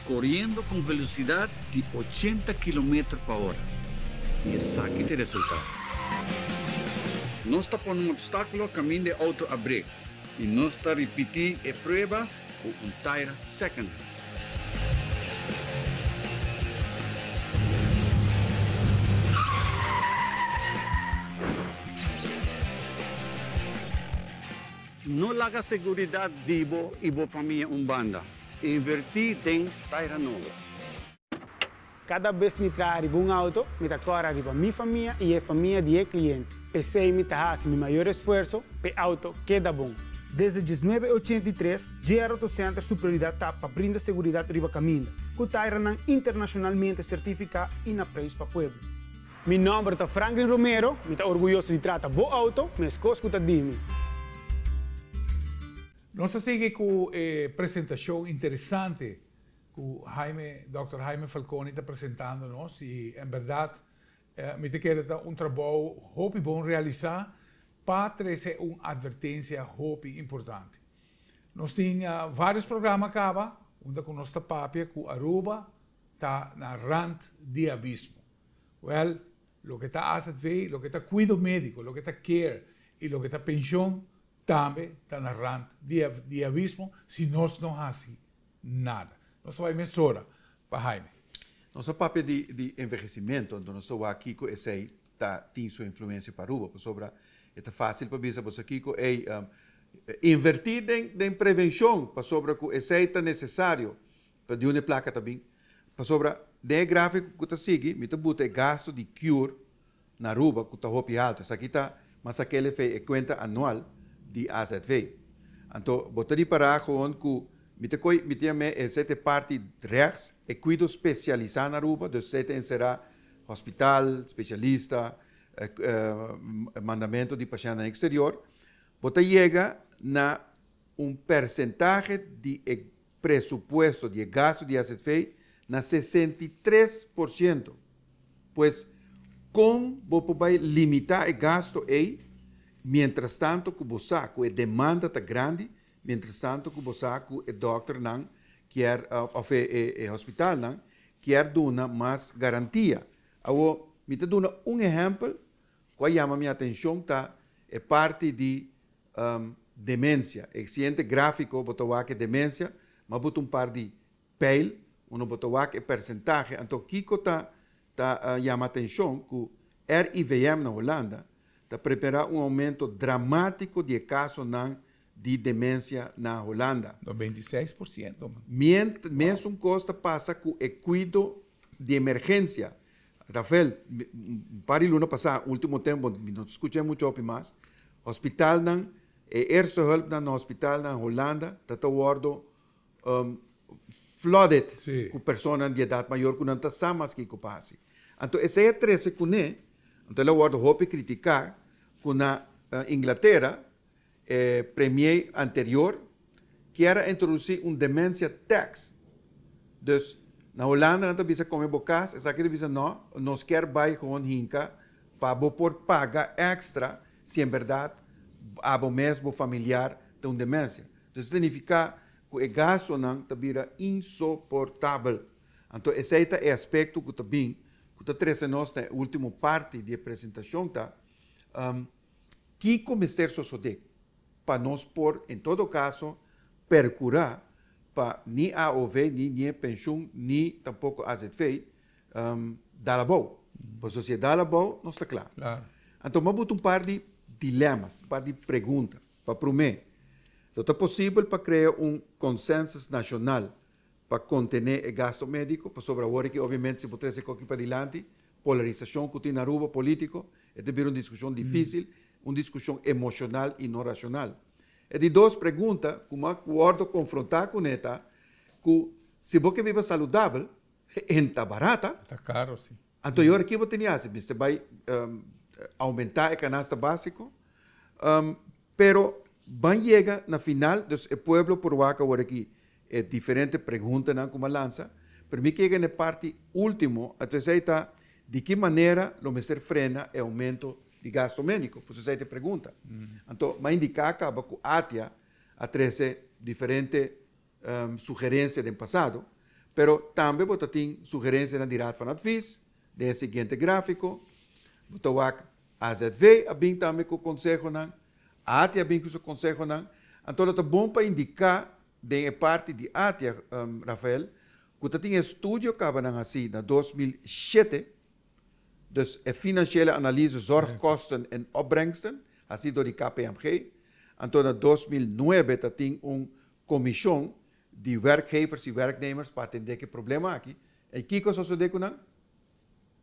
koriendo ku un velosidat di 80 kilometer pa ora. I esaki ta e resultado. Nos ta pone un opstákulo kaminda e outo a brek i nos ta ripití e prueba ku un taira second hand. No laga seguridat di bo i bo famia un banda. Invertí den taira nobo. Kada bes mi traha riba un auto, mi ta kòrda riba mi famia i e famia di e kliente. P'esei mi ta hasi mi mayor esfuerso p'e auto keda bon. Desde 1983, JR Auto Center su prioridat ta pa brinda seguridat riba kaminda, ku tairanan internashonalmente sertifiká i na preis pa pueblo. Mi nòmber ta Franklin Romero, mi ta orguyoso di trata bo outo meskos ku ta di mi. Nos ta sigui ku e presentashon interesante. ku Jaime, Dr. Jaime Falconi ta presentando nos i en bèrdat mi ta kere ta un trabou hopi bon realisá pa trese un atvertensia hopi importante. Nos tin vários programa kaba unda ku nos ta papia ku Aruba ta na rant di abismo. Wèl, loke ta azv, loke ta kuido médiko, loke ta care i loke ta penshon tambe ta na rant di abismo si nos no hasi nada. Nos ta bai mesora pa Jaime. Nos a papia di envehecimento, anto nos ta wak kiko esei ta tin su influencia pa Aruba, pasobra e ta facil pa bisa boso kiko, ey, inverti den prevencion, pasobra cu esei ta necesario, pa di unda e placa ta bin? Pasobra den e grafico cu ta sigui mi ta buta e gasto di cure na Aruba cu ta hopi halto. Esaki ta mas aquel efe e cuenta anual di AZV. Anto bo ta ripara gewoon cu mi ta coy mi ta yam'e esey ta e parti rechts e cuido specialisa na Aruba, dus esey ta encera hospital, specialista, mandamento di pashent na exterior. Bo ta yega na un percentahe di e presupuesto di e gasto di azv na 63%. Pues, kon bo por bai limitá e gasto ei, mientrastanto ku bo sa ku e demanda ta grandi, mientrastanto ku bo sa ku e dòkternan kier òf e hospitalnan kier duna mas garantia? Awor, mi ta duna un ehèmpel ku a yama mi atenshon ta e parti di demensia. E siguiente gráfiko bo ta wak e demensia, ma bo ta un par di pijl, unda bo ta wak e persentahe. Anto kiko ta ta yama atenshon ku RIVM na Hulanda ta prepará un oumento dramátiko di e kasonan di demensia na Hulanda. No, 26%. Mient, mesun kos ta pasa ku e kuido di emergensia. Rafael, un par di luna pasá, último tempu mi no ta skucha muchu hopi mas, hospitalnan, e eerste hulpnan na hospitalnan Hulanda ta ta wòrdu flooded ku personanan di edat mayor ku nan ta sa mas kiko pa hasi. Anto esei a trese kuné, anto el a wòrdu hopi kritiká ku na Inglatera e premier anterior kier a introdusí un dementia tax. Dus na Hulanda nan ta bisa kome bo kas, esaki ta bisa no, nos kier bai gewoon hinka pa bo por paga extra si en bèrdat abo mes, bo familiar ta un demensia. Dus ta nifiká ku e gastonan ta bira insoportabel. Anto esei ta e aspekto ku ta bin, ku ta trese nos na e último parti di e presentashon ta, Kiko mester sosodé pa nos por, en todo kaso, perkurá pa ni AOV, ni nie penshun, ni tampoko azv dal abou? Pasobra si e dal abou, nos ta kla. Anto mi a buta un par di dilemas, un par di pregunta. Pa promé, lo ta posibel pa krea un konsensus nashonal pa kontené e gasto médiko? Pasobra awor aki obviamente si bo trese e koki padilanti, polarisashon ku tin na Aruba polítiko, e ta bira un diskushon difísil, un diskushon emoshonal i no rashonal. E di dos pregunta ku mi a wòrdu konfrontá kuné ta ku si bo ke biba saludabel, en ta barata. Ta karo, si. Anto e ora ki bo tene hasi? Mester bai oumentá e kanasta básiko. Pero ban yega na final, dus e pueblo por wak awor aki e diferente preguntanan ku mi a lansa, pero mi ke yega na e parti último, anto esei ta di ki manera lo mester frena e oumento di gasto médiko? Pues esei ta e pregunta. Anto mi a indiká kaba ku ATIA a trese diferente sugerensia den pasado, pero tambe bo ta tin sugerensianan di Raad van Advies den e siguiente gráfiko. Bo ta wak AZV a bin tambe ku konsehonan, ATIA a bin ku su konsehonan. Anto lo ta bon pa indiká den e parti di ATIA, Rafael, ku ta tin estudio kaba nan hasi na 2007, dus e financiële analyse zorgkosten en opbrengsten, hasi dor di KPMG. Anto na 2009 ta tin un komishon di werkgevers i werknemers pa atendé ku e problema aki. I kiko a sosodé ku nan?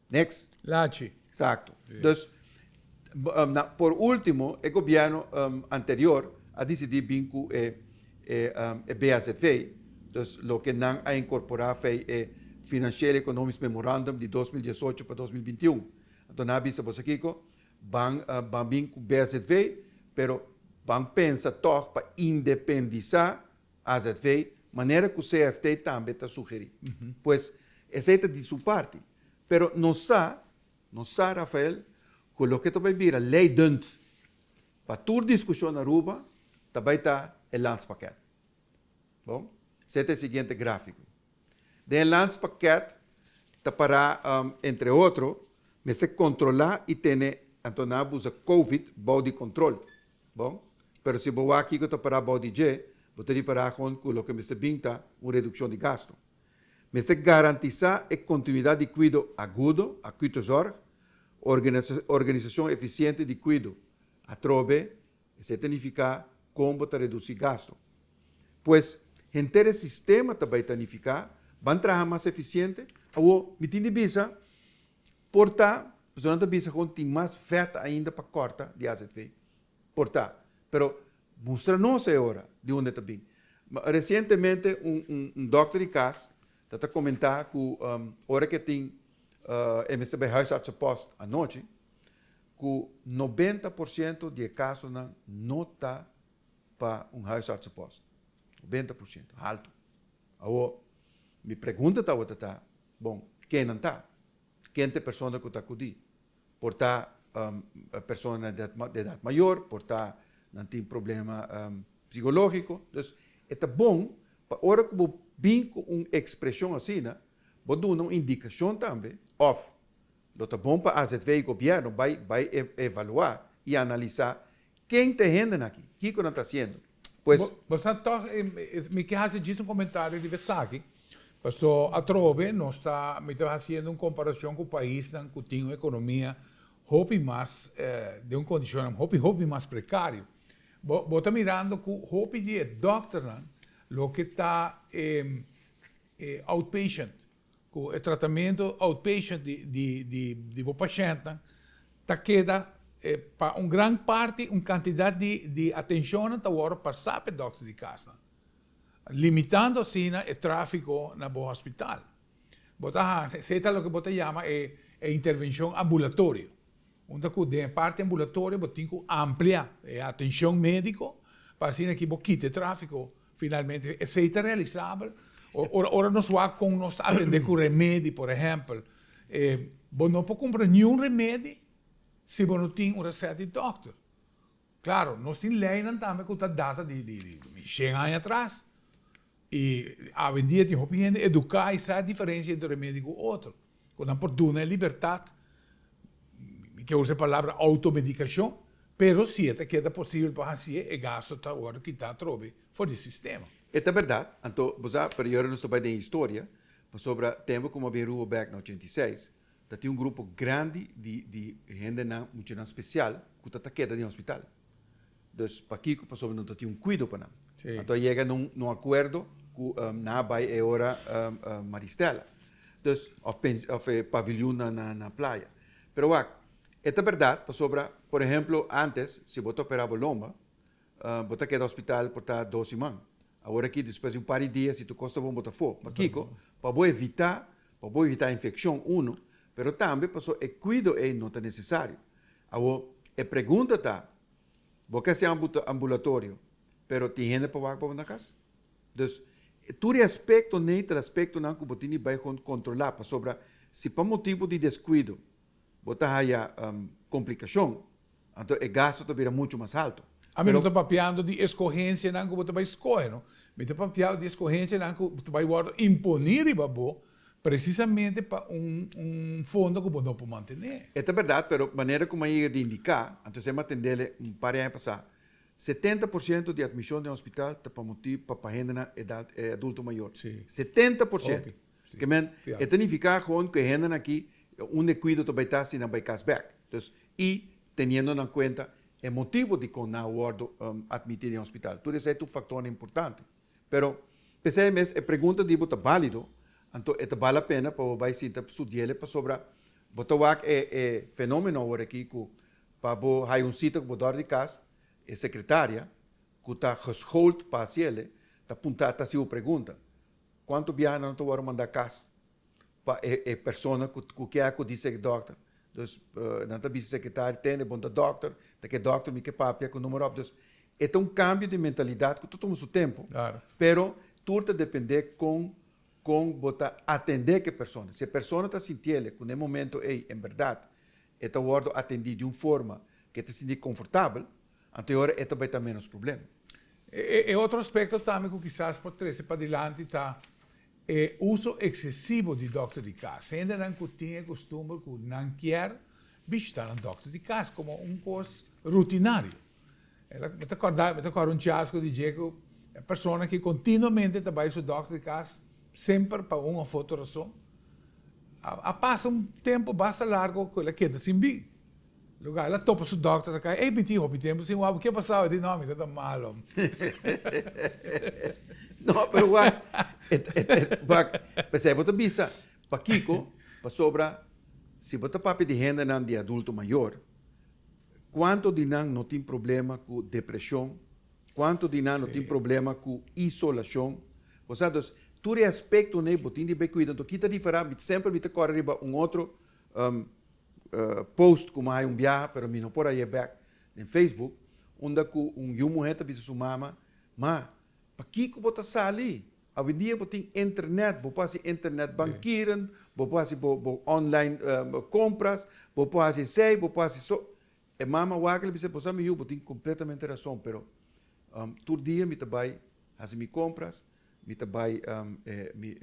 Next. Lachi. Exacto. Dus, na, por ultimo, e gobierno anterior a dicidi bin cu e BAZV, dus loke nan a incorpora fei e Financieel Economisch Memorandum di 2018 pa 2021. Anto nan a bisa boso kico, ban bin cu BAZV, pero ban pensa toch pa independisa AZV. Manera ku CFT tambe ta sugerí. Pues, esei ta di su parti. Pero nos sa, nos sa, Rafael, ku loke ta bai bira leidend pa tur diskushon na Aruba ta bai ta e landspakket. Bon, esei ta e siguiente gráfiko. Den e landspakket ta pará, entre otro, mester kontrolá i tene, anto nan a busa Covid bou di kontrol. Bon, pero si bo wak kiko ta pará bou di dje, bo ta ripará kon ku loke mester bin ta un redukshon di gastu. Mester garantisá e kontinuidat di kuido agudo, acute zorg, organisashon efisiente di kuido. Atrobe, esei ta nifiká kon bo ta redusí gastu. Pues, henter e sistema ta bai ta nifiká, ban traha mas efisiente. Awor, mi tin di bisa, Por ta, pasobra nan ta bisa kon tin mas vèt ainda pa kòrta di azv. Por ta. Pero mustra nos e ora di unda e ta bin. Resientemente un un dòkter di kas ta ta komentá ku ora ku e tin e mester bai huisartsenpost anochi, ku 90% di e kasonan no ta pa un huisartsenpost. 90%, haltu. Awor, mi pregunta tabata ta, Bon, ken nan ta? Ken ta e persona ku ta akudí? Por ta personanan di edat mayor, por ta nan tin problema psikológiko. Dus, e ta bon pa ora ku bo bin ku un ekspreshon asina, bo duna un indikashon tambe òf lo ta bon pa azv i gobièrnu bai bai evaluá i analisá ken ta e hendenan aki, kiko nan ta hasiendo. Pues. Bo sa tòg, mi ke hasi djis un komentario riba esaki. Paso atrobe nos ta, mi ta hasiendo un komparashon ku paisnan ku tin un ekonomia hopi mas, den un kondishonnan hopi hopi mas prekario. Bo bo ta mirando ku hopi di e dòkternan loke ta e e outpatient, ku e tratamentu outpatient di di di di bo pashèntnan ta keda pa un gran parti un kantidat di di atenshonnan ta wòrdu pasá pa e dòkter di kasnan. Limitando asina e tráfiko na bo hospital. Bo ta hasi, esei ta loke bo ta yama e e intervenshon ambulatorio. Unda ku den e parti ambulatorio bo tin ku amplia e atenshon médiko pa asina ki bo kita e tráfiko finalmente. Esei ta realisabel ora ora nos wak kon nos ta atendé ku remedi, por ehèmpel, bo no por kumpra niun remedi si bo no tin un resèt di dòkter. Claro, nos tin leynan tambe cu ta data di di shen aña atras. Y awendia tin hopi hende educa y sa e diferencia entre remedi cu otro. Cu nan por duna e libertad, mi ke usa e palabra automedicacion, pero si e ta keda posibel pa haci'e, e gasto ta wordo kita atrobe for di sistema. E ta berdad, anto bo sa, pero yora nos ta bay den historia, pasobra tempo cu mi a bin Aruba bek na 86, Ta tin un grupo grandi di di hendenan, muchanan spesial ku ta ta keda den hospital. Dus pakiko? Pasobra no ta tin un kuido pa nan. Anto a yega na un na un akuerdo ku nan a bai e ora Maristella. Dus òf pen òf e paviljoen na na na playa. Pero wak, e ta bèrdat pasobra por ehemplo ántes si bo ta operá bo lomba, Bo ta keda hospital por ta dos siman. Awor aki despues di un par di dia si tur kos ta bon bo ta afó. Pakiko? Pa bo evitá, pa bo evitá infekshon uno, pero tambe paso e kuido ei no ta nesesario. Awor, e pregunta ta, bo ke hasi ambulatorio, pero tin hende pa wak pa bo na kas? Dus, tur e aspekto nei ta aspektonan ku bo tin di bai kon kontrolá pasobra si pa motibu di deskuido bo ta haya komplikashon, Anto e gasto ta bira muchu mas haltu. Ami no ta papiando di eskohensianan ku bo ta bai skohe, no. Mi ta papiando di eskohensianan ku ta bai wòrdu imponí riba bo presisamente pa un un fondo ku bo no por mantené. E ta bèrdat, pero manera ku mi a yega di indiká, anto esei mi a tendele un par di aña pasá, 70% di atmishon den hospital ta pa motibu pa pa hendenan edat adulto mayor. 70%! Ke men, e ta nifiká gewoon ku e hendenan aki unda e kuido ta bai ta si nan bai kas bèk. Dus, i teniendo na kuenta e motibu dikon nan a wòrdu atmití den hospital. Tur esei ta un faktornan importante. Pero, p'esei mes e pregunta di bo ta bálido, anto e ta bal la pena pa bo bai sinta studi'el pasobra bo ta wak e e fenómeno awor aki ku pa bo haya un sita ku bo dòr di kas, e sekretaria ku ta geschoold pa hasiel ta punta ta hasi bo pregunta. Kuantu biaha nan ta wòrdu mandá kas pa e e persona ku ku ke akudí sek dòkter. Dus nan ta bisa sekretario tende bon ta dòkter, ta ke dòkter mi ke papia ku numero op. Dus e ta un kambio di mentalidat ku ta tuma su tempu, pero Tur ta depende con con bo ta atende cu e persona. Si e persona ta sintiele cu na e momento ey en berdad e ta wordo atendi di un forma cu e ta sinti confortabel, anto e ora e ta bay ta menos problema. E otro aspecto tambe cu kisas por trece padilanti ta e uso excesivo di dokter di cas. Hendenan cu tin e costumber cu nan kier bishita nan dokter di cas como un cos rutinario. Mi ta corda, mi ta corda un chasco di dje cu e persona ki continuamente ta bay su dokter di cas semper pa un of otro rason, a pasa un tempo basta largo cu el a keda sin bin. Lugar el a topa su dokter ta kai, ey mi tin hopi tempo sin wak, ke pasao? E di, no, mi ta ta malo. No, pero wak, wak, p'esei bo ta bisa, pakiko? Pasobra si bo ta papia di hendenan di adulto mayor, kuanto di nan no tin problema ku depreshon, kuanto di nan no tin problema ku isolashon? Bo sa, dus tur e aspektonan ei bo tin di bai kuida. Anto kita diferá? Mi semper mi ta kòrda riba un otro post ku mi a haña un biaha pero mi no por a hañ'é bèk den Facebook unda ku un yu muhé ta bisa su mama, Ma, pakiko bo ta sali? Awendia bo tin internet, bo por hasi internet bankieren, bo por hasi bo bo online kompras, bo por hasi esei, bo por hasi so. E mama wak el a bisa, Bo sa mi yu, bo tin kompletamente rason, pero tur dia mi ta bai hasi mi kompras, Mi ta bai mi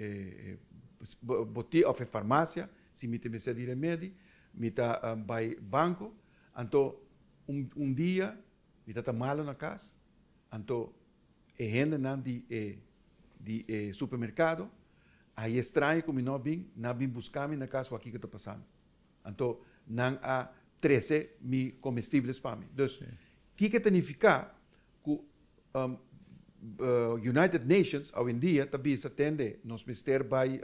botia of e farmacia si mi ta mester di remedi, mi ta bai banco, anto un dia mi ta ta malo na cas, anto e hendenan di e di e supermercado a haye straño cu mi no a bin, nan a bin busca mi na cas wak kico ta pasando. Anto nan a trece mi comestibles pa mi. Dus kico ta nifica Ku United Nations awendia ta bisa tende nos mester bai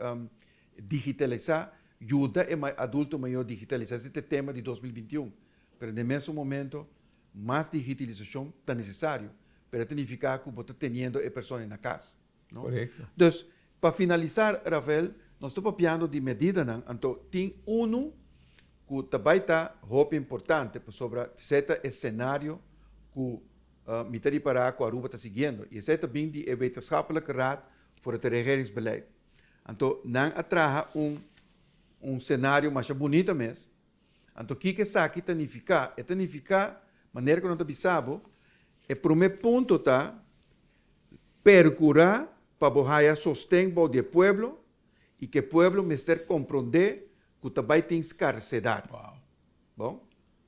digitalisá, yuda e adulto mayor digitalisá, esei ta e tema di 2021. Pero den mesun momento mas digitalisashon ta nesesario, pero e ta nifiká ku bo ta teniendo e persona na kas, no? Korekto. Dus, pa finalisá, Rafael, nos ta papiando di medidanan, anto tin unu ku ta bai ta hopi importante pasobra esei ta e senario ku mi ta ripará ku Aruba ta siguiendo i esei ta bin di e Wetenschappelijke Raad voor het Regeringsbeleid. Anto nan a traha un un senario masha bunita mes. Anto kiko esaki ta nifiká? E ta nifiká, manera ku nan ta bisa bo, e promé punto ta perkurá pa bo haya sosten bou di e pueblo i ku e pueblo mester komprondé ku ta bai tin skarsedat. Bon,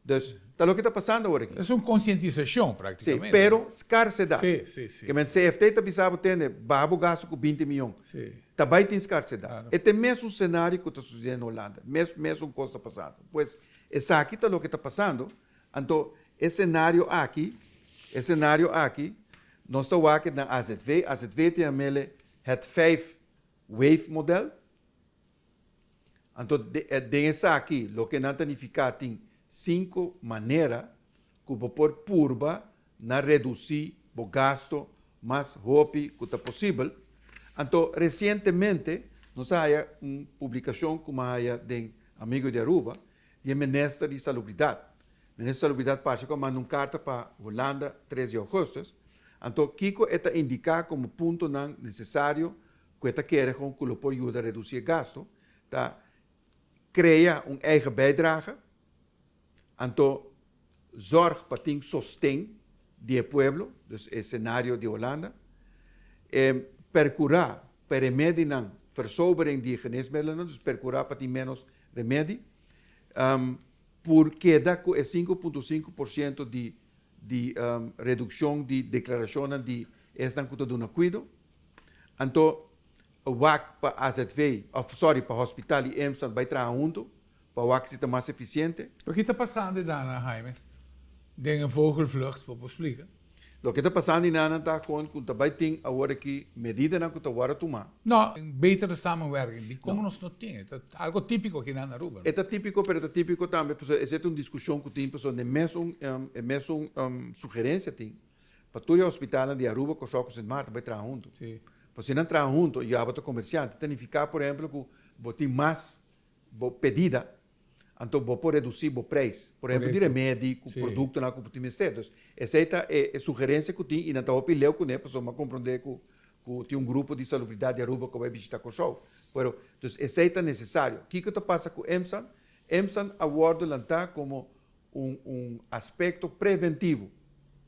dus ta loke ta pasando awor aki. Es un konsientisashon praktikamente. Si, pero skarsedat. Si, si, si. Ke men CFT ta bisa bo tende, baha bo gastu ku 20 mion. Si. Ta bai tin skarsedat. E ta e mesun senario ku ta susediendo na Holanda. Mes, mesun kos ta pasando. Pues esaki ta loke ta pasando. Anto e senario aki, e senario aki, nos ta wak na AZV. AZV ta yam'ele het vijf wave model. Anto den esaki loke nan ta nifiká tin sinku manera ku bo por purba na redusí bo gasto mas hopi ku ta posibel. Anto resientemente nos a haya un publikashon ku mi a haya den Amigo di Aruba di e Minister di Salubridat. Minister di Salubridat parse ku a manda un karta pa Hulanda tres di ougùstùs. Anto kiko e ta indiká komo puntonan nesesario ku e ta kere kon ku lo por yuda redusí e gasto ta krea un eigen bijdrage, anto zorg pa tin sosten di e pueblo, dus e senario di Holanda, e perkurá pa e remedinan, versobering di e geneesmiddelennan, dus perkurá pa tin ménos remedi, por keda ku e 5.5% di di redukshon di deklarashonnan di esnan ku ta duna kuido. Anto wak pa azv, of sorry, pa hospital y EMSA bai traha hunto pa wak si ta mas eficiente. Pero ki ta pasando dana, Jaime? Den een vogelvlucht, bo por splica? Loke ta pasando inana ta gewoon cu ta bai tin awor aki medidanan cu ta worde tuma. No, een betere samenwerking, dicon nos no tin? E ta algo tipico aki na Aruba, no? E ta tipico, pero e ta tipico tambe pasobra esei ta un discusion cu tin pasobra den mesun e mesun sugerencia tin. Pa tur e hospitalnan di Aruba, Kòrsou ku Sint Maarten bai traha huntu. Pasobra si nan traha huntu i abo ta komersiante, ta nifiká por ehempel ku bo tin mas bo pedida, anto bo por redusí bo preis, por ehempel di remedi ku produktonan ku bo tin mester. Dus esei ta e sugerensia ku tin i nan ta hopi leu kuné pasobra mi a komprondé ku. Ku tin un grupo di salubridat di Aruba ku bai bishita Kòrsou. Pero, dus esei ta nesesario. Kiko ta pasa ku EMSAN? EMSAN a wòrdu lantá komo un un aspekto preventivo.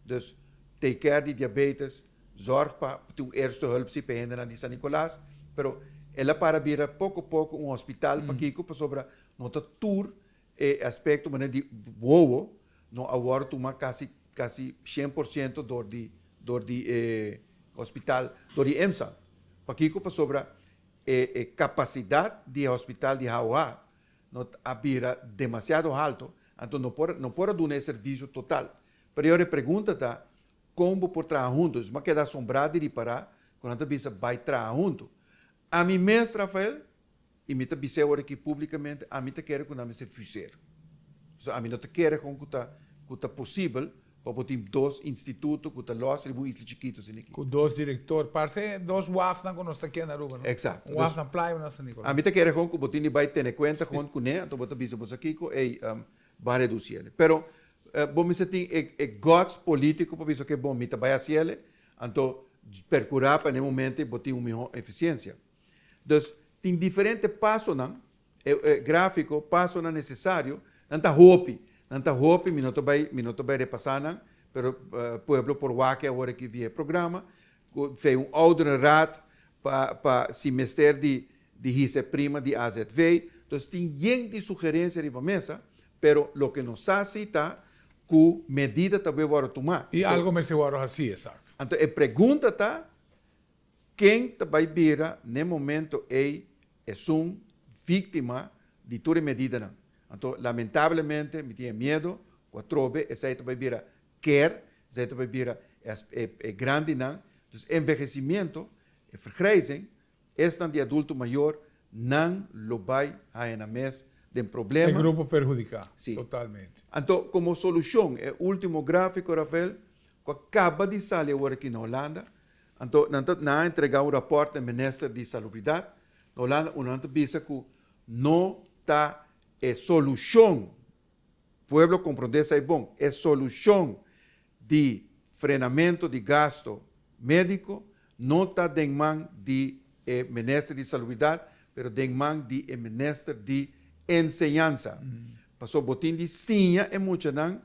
Dus, take care di diabetes, zòrg pa tin un eerste hulp si pa e hendenan di San Nicolas. Pero el a para bira poko poko un hospital. Pakiko? Pasobra no ta tur e aspekto manera di wowo no a wòrdu tuma kasi kasi 100% dor di e hospital, dor di EMSA. Pakiko? Pasobra e kapasidat di e hospital di HOH no a bira demasiado halto, anto no por duna e servisio total. Pero e pregunta ta kon por traha huntu. Mi a keda asombrá di ripará ku nan ta bisa bai traha huntu. Ami mes, Rafael, i mi ta bisa awor aki públikamente, ami ta kere ku nan mester fuseer. So, ami no ta kere ku ta posibel pa tin dos instituto ku ta los riba un isla chikitu asina aki. Ku dos direktor. Parse dos wafnan ku nos ta aki na Aruba, no? Eksakto. Un waf na Playa, un na San Nicolas. Ami ta kere gewoon ku bo tin di bai tene kuenta gewoon kuné, anto bo ta bisa bo kiko, ei, bai redusí. Pero bo mester tin e guts polítiko pa bisa ku bon, mi ta bai hasié, anto perkurá pa na momento bo tin un mihó efisiensia. Dus tin diferente pasonan, gráfiko, pasonan nesesario, nan ta hopi, nan ta hopi, mi no ta bai repasá nan, pero pueblo por wak awor aki via programa, fe un ouderenraad pa si mester di hisa prima di AZV, dus tin yen di sugerensia riba mesa, pero loke nos sa ta ku medida tambe wòrdu tumá. I algu mester wòrdu hasí, eksakto. Anto, e pregunta ta, ken ta bai bira na momento ei e un víktima di tur e medidanan? Anto, lamentablemente, mi tin miedu, ku atrobe, esei ta bai bira ker, esei ta bai bira e grandinan. Dus envehesimentu, e vergrijzing, esnan di adulto mayor, nan lo bai na mes den problema. E grupo perhudiká. Si. Totalmente. Anto, komo solushon, e último gráfiko, Rafael, ku a kaba di sali awor aki na Hulanda, anto, nan a entregá un rapòrt na minister di Salubridat, na Hulanda, nan ta bisa ku no ta e solushon, pueblo komprondé esei bon, e solushon di frenamentu di gastu médiko no ta den man di e minister di Salubridat, pero den man di e minister di Enseñansa. Pasobra bo tin di siña e muchanan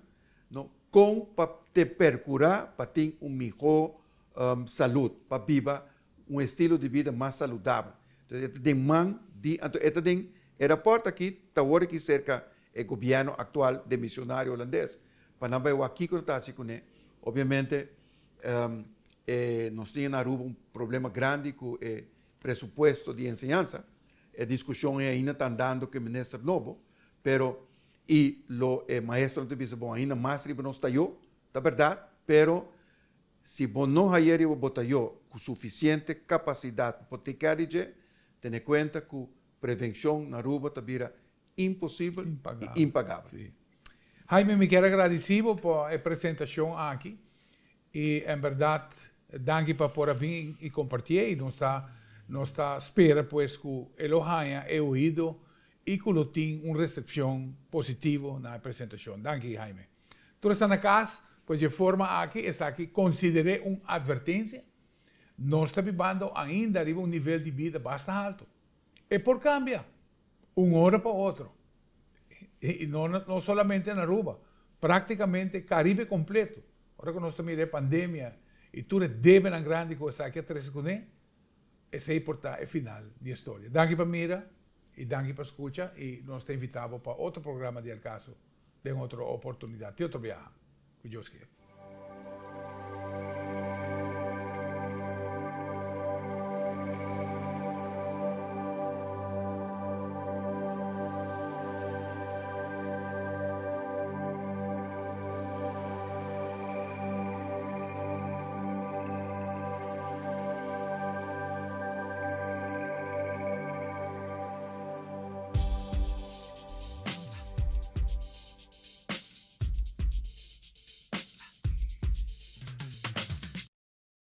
no kon pa te perkurá pa tin un mihó salú, pa biba un estilo di bida mas saludabel. Anto, e den man di, anto, e den e rapòrt aki ta awor aki serka e gobièrnu aktual demisionario hulandes. Pa nan bai wak kiko ta hasi kuné. Obviamente, nos tin na Aruba un problema grandi ku e presupuesto di enseñansa. E diskushon ainda ta andando ku e minister nobo, pero i lo e maestro ta bisa bon ainda mas riba nos tayo, ta berdat, pero si bo no haya riba bo tayo ku sufisiente kapasidat pa take dje, tene kuenta ku prevenshon na Aruba ta bira imposibel Impagabel. I impagabel. Si. Jaime, mi ke gradisí pa e presentashon aki. I en berdat, danki pa por bin i kompartí. I nos ta spera pues ku e lo haya e oido i ku lo tin un resepshon positivo na e presentashon. Danki, Jaime. Tur esnan na kas, pues di forma aki, esaki konsider'é un atvertensia. Nos ta bibando ainda riba un nivel di bida basta haltu. E por kambia, un ora pa otro. I no solamente na Aruba, práktikamente Karibe kompleto. Ora ku nos mira pandemia i tur e debenan grandi ku esaki a trese kuné, esei por ta e final di historia. Danki pa mira i danki pa skucha i nos ta invitá pa otro programa di Al Caso den otro oportunidat. Te otro biaha. Ku Dios ke.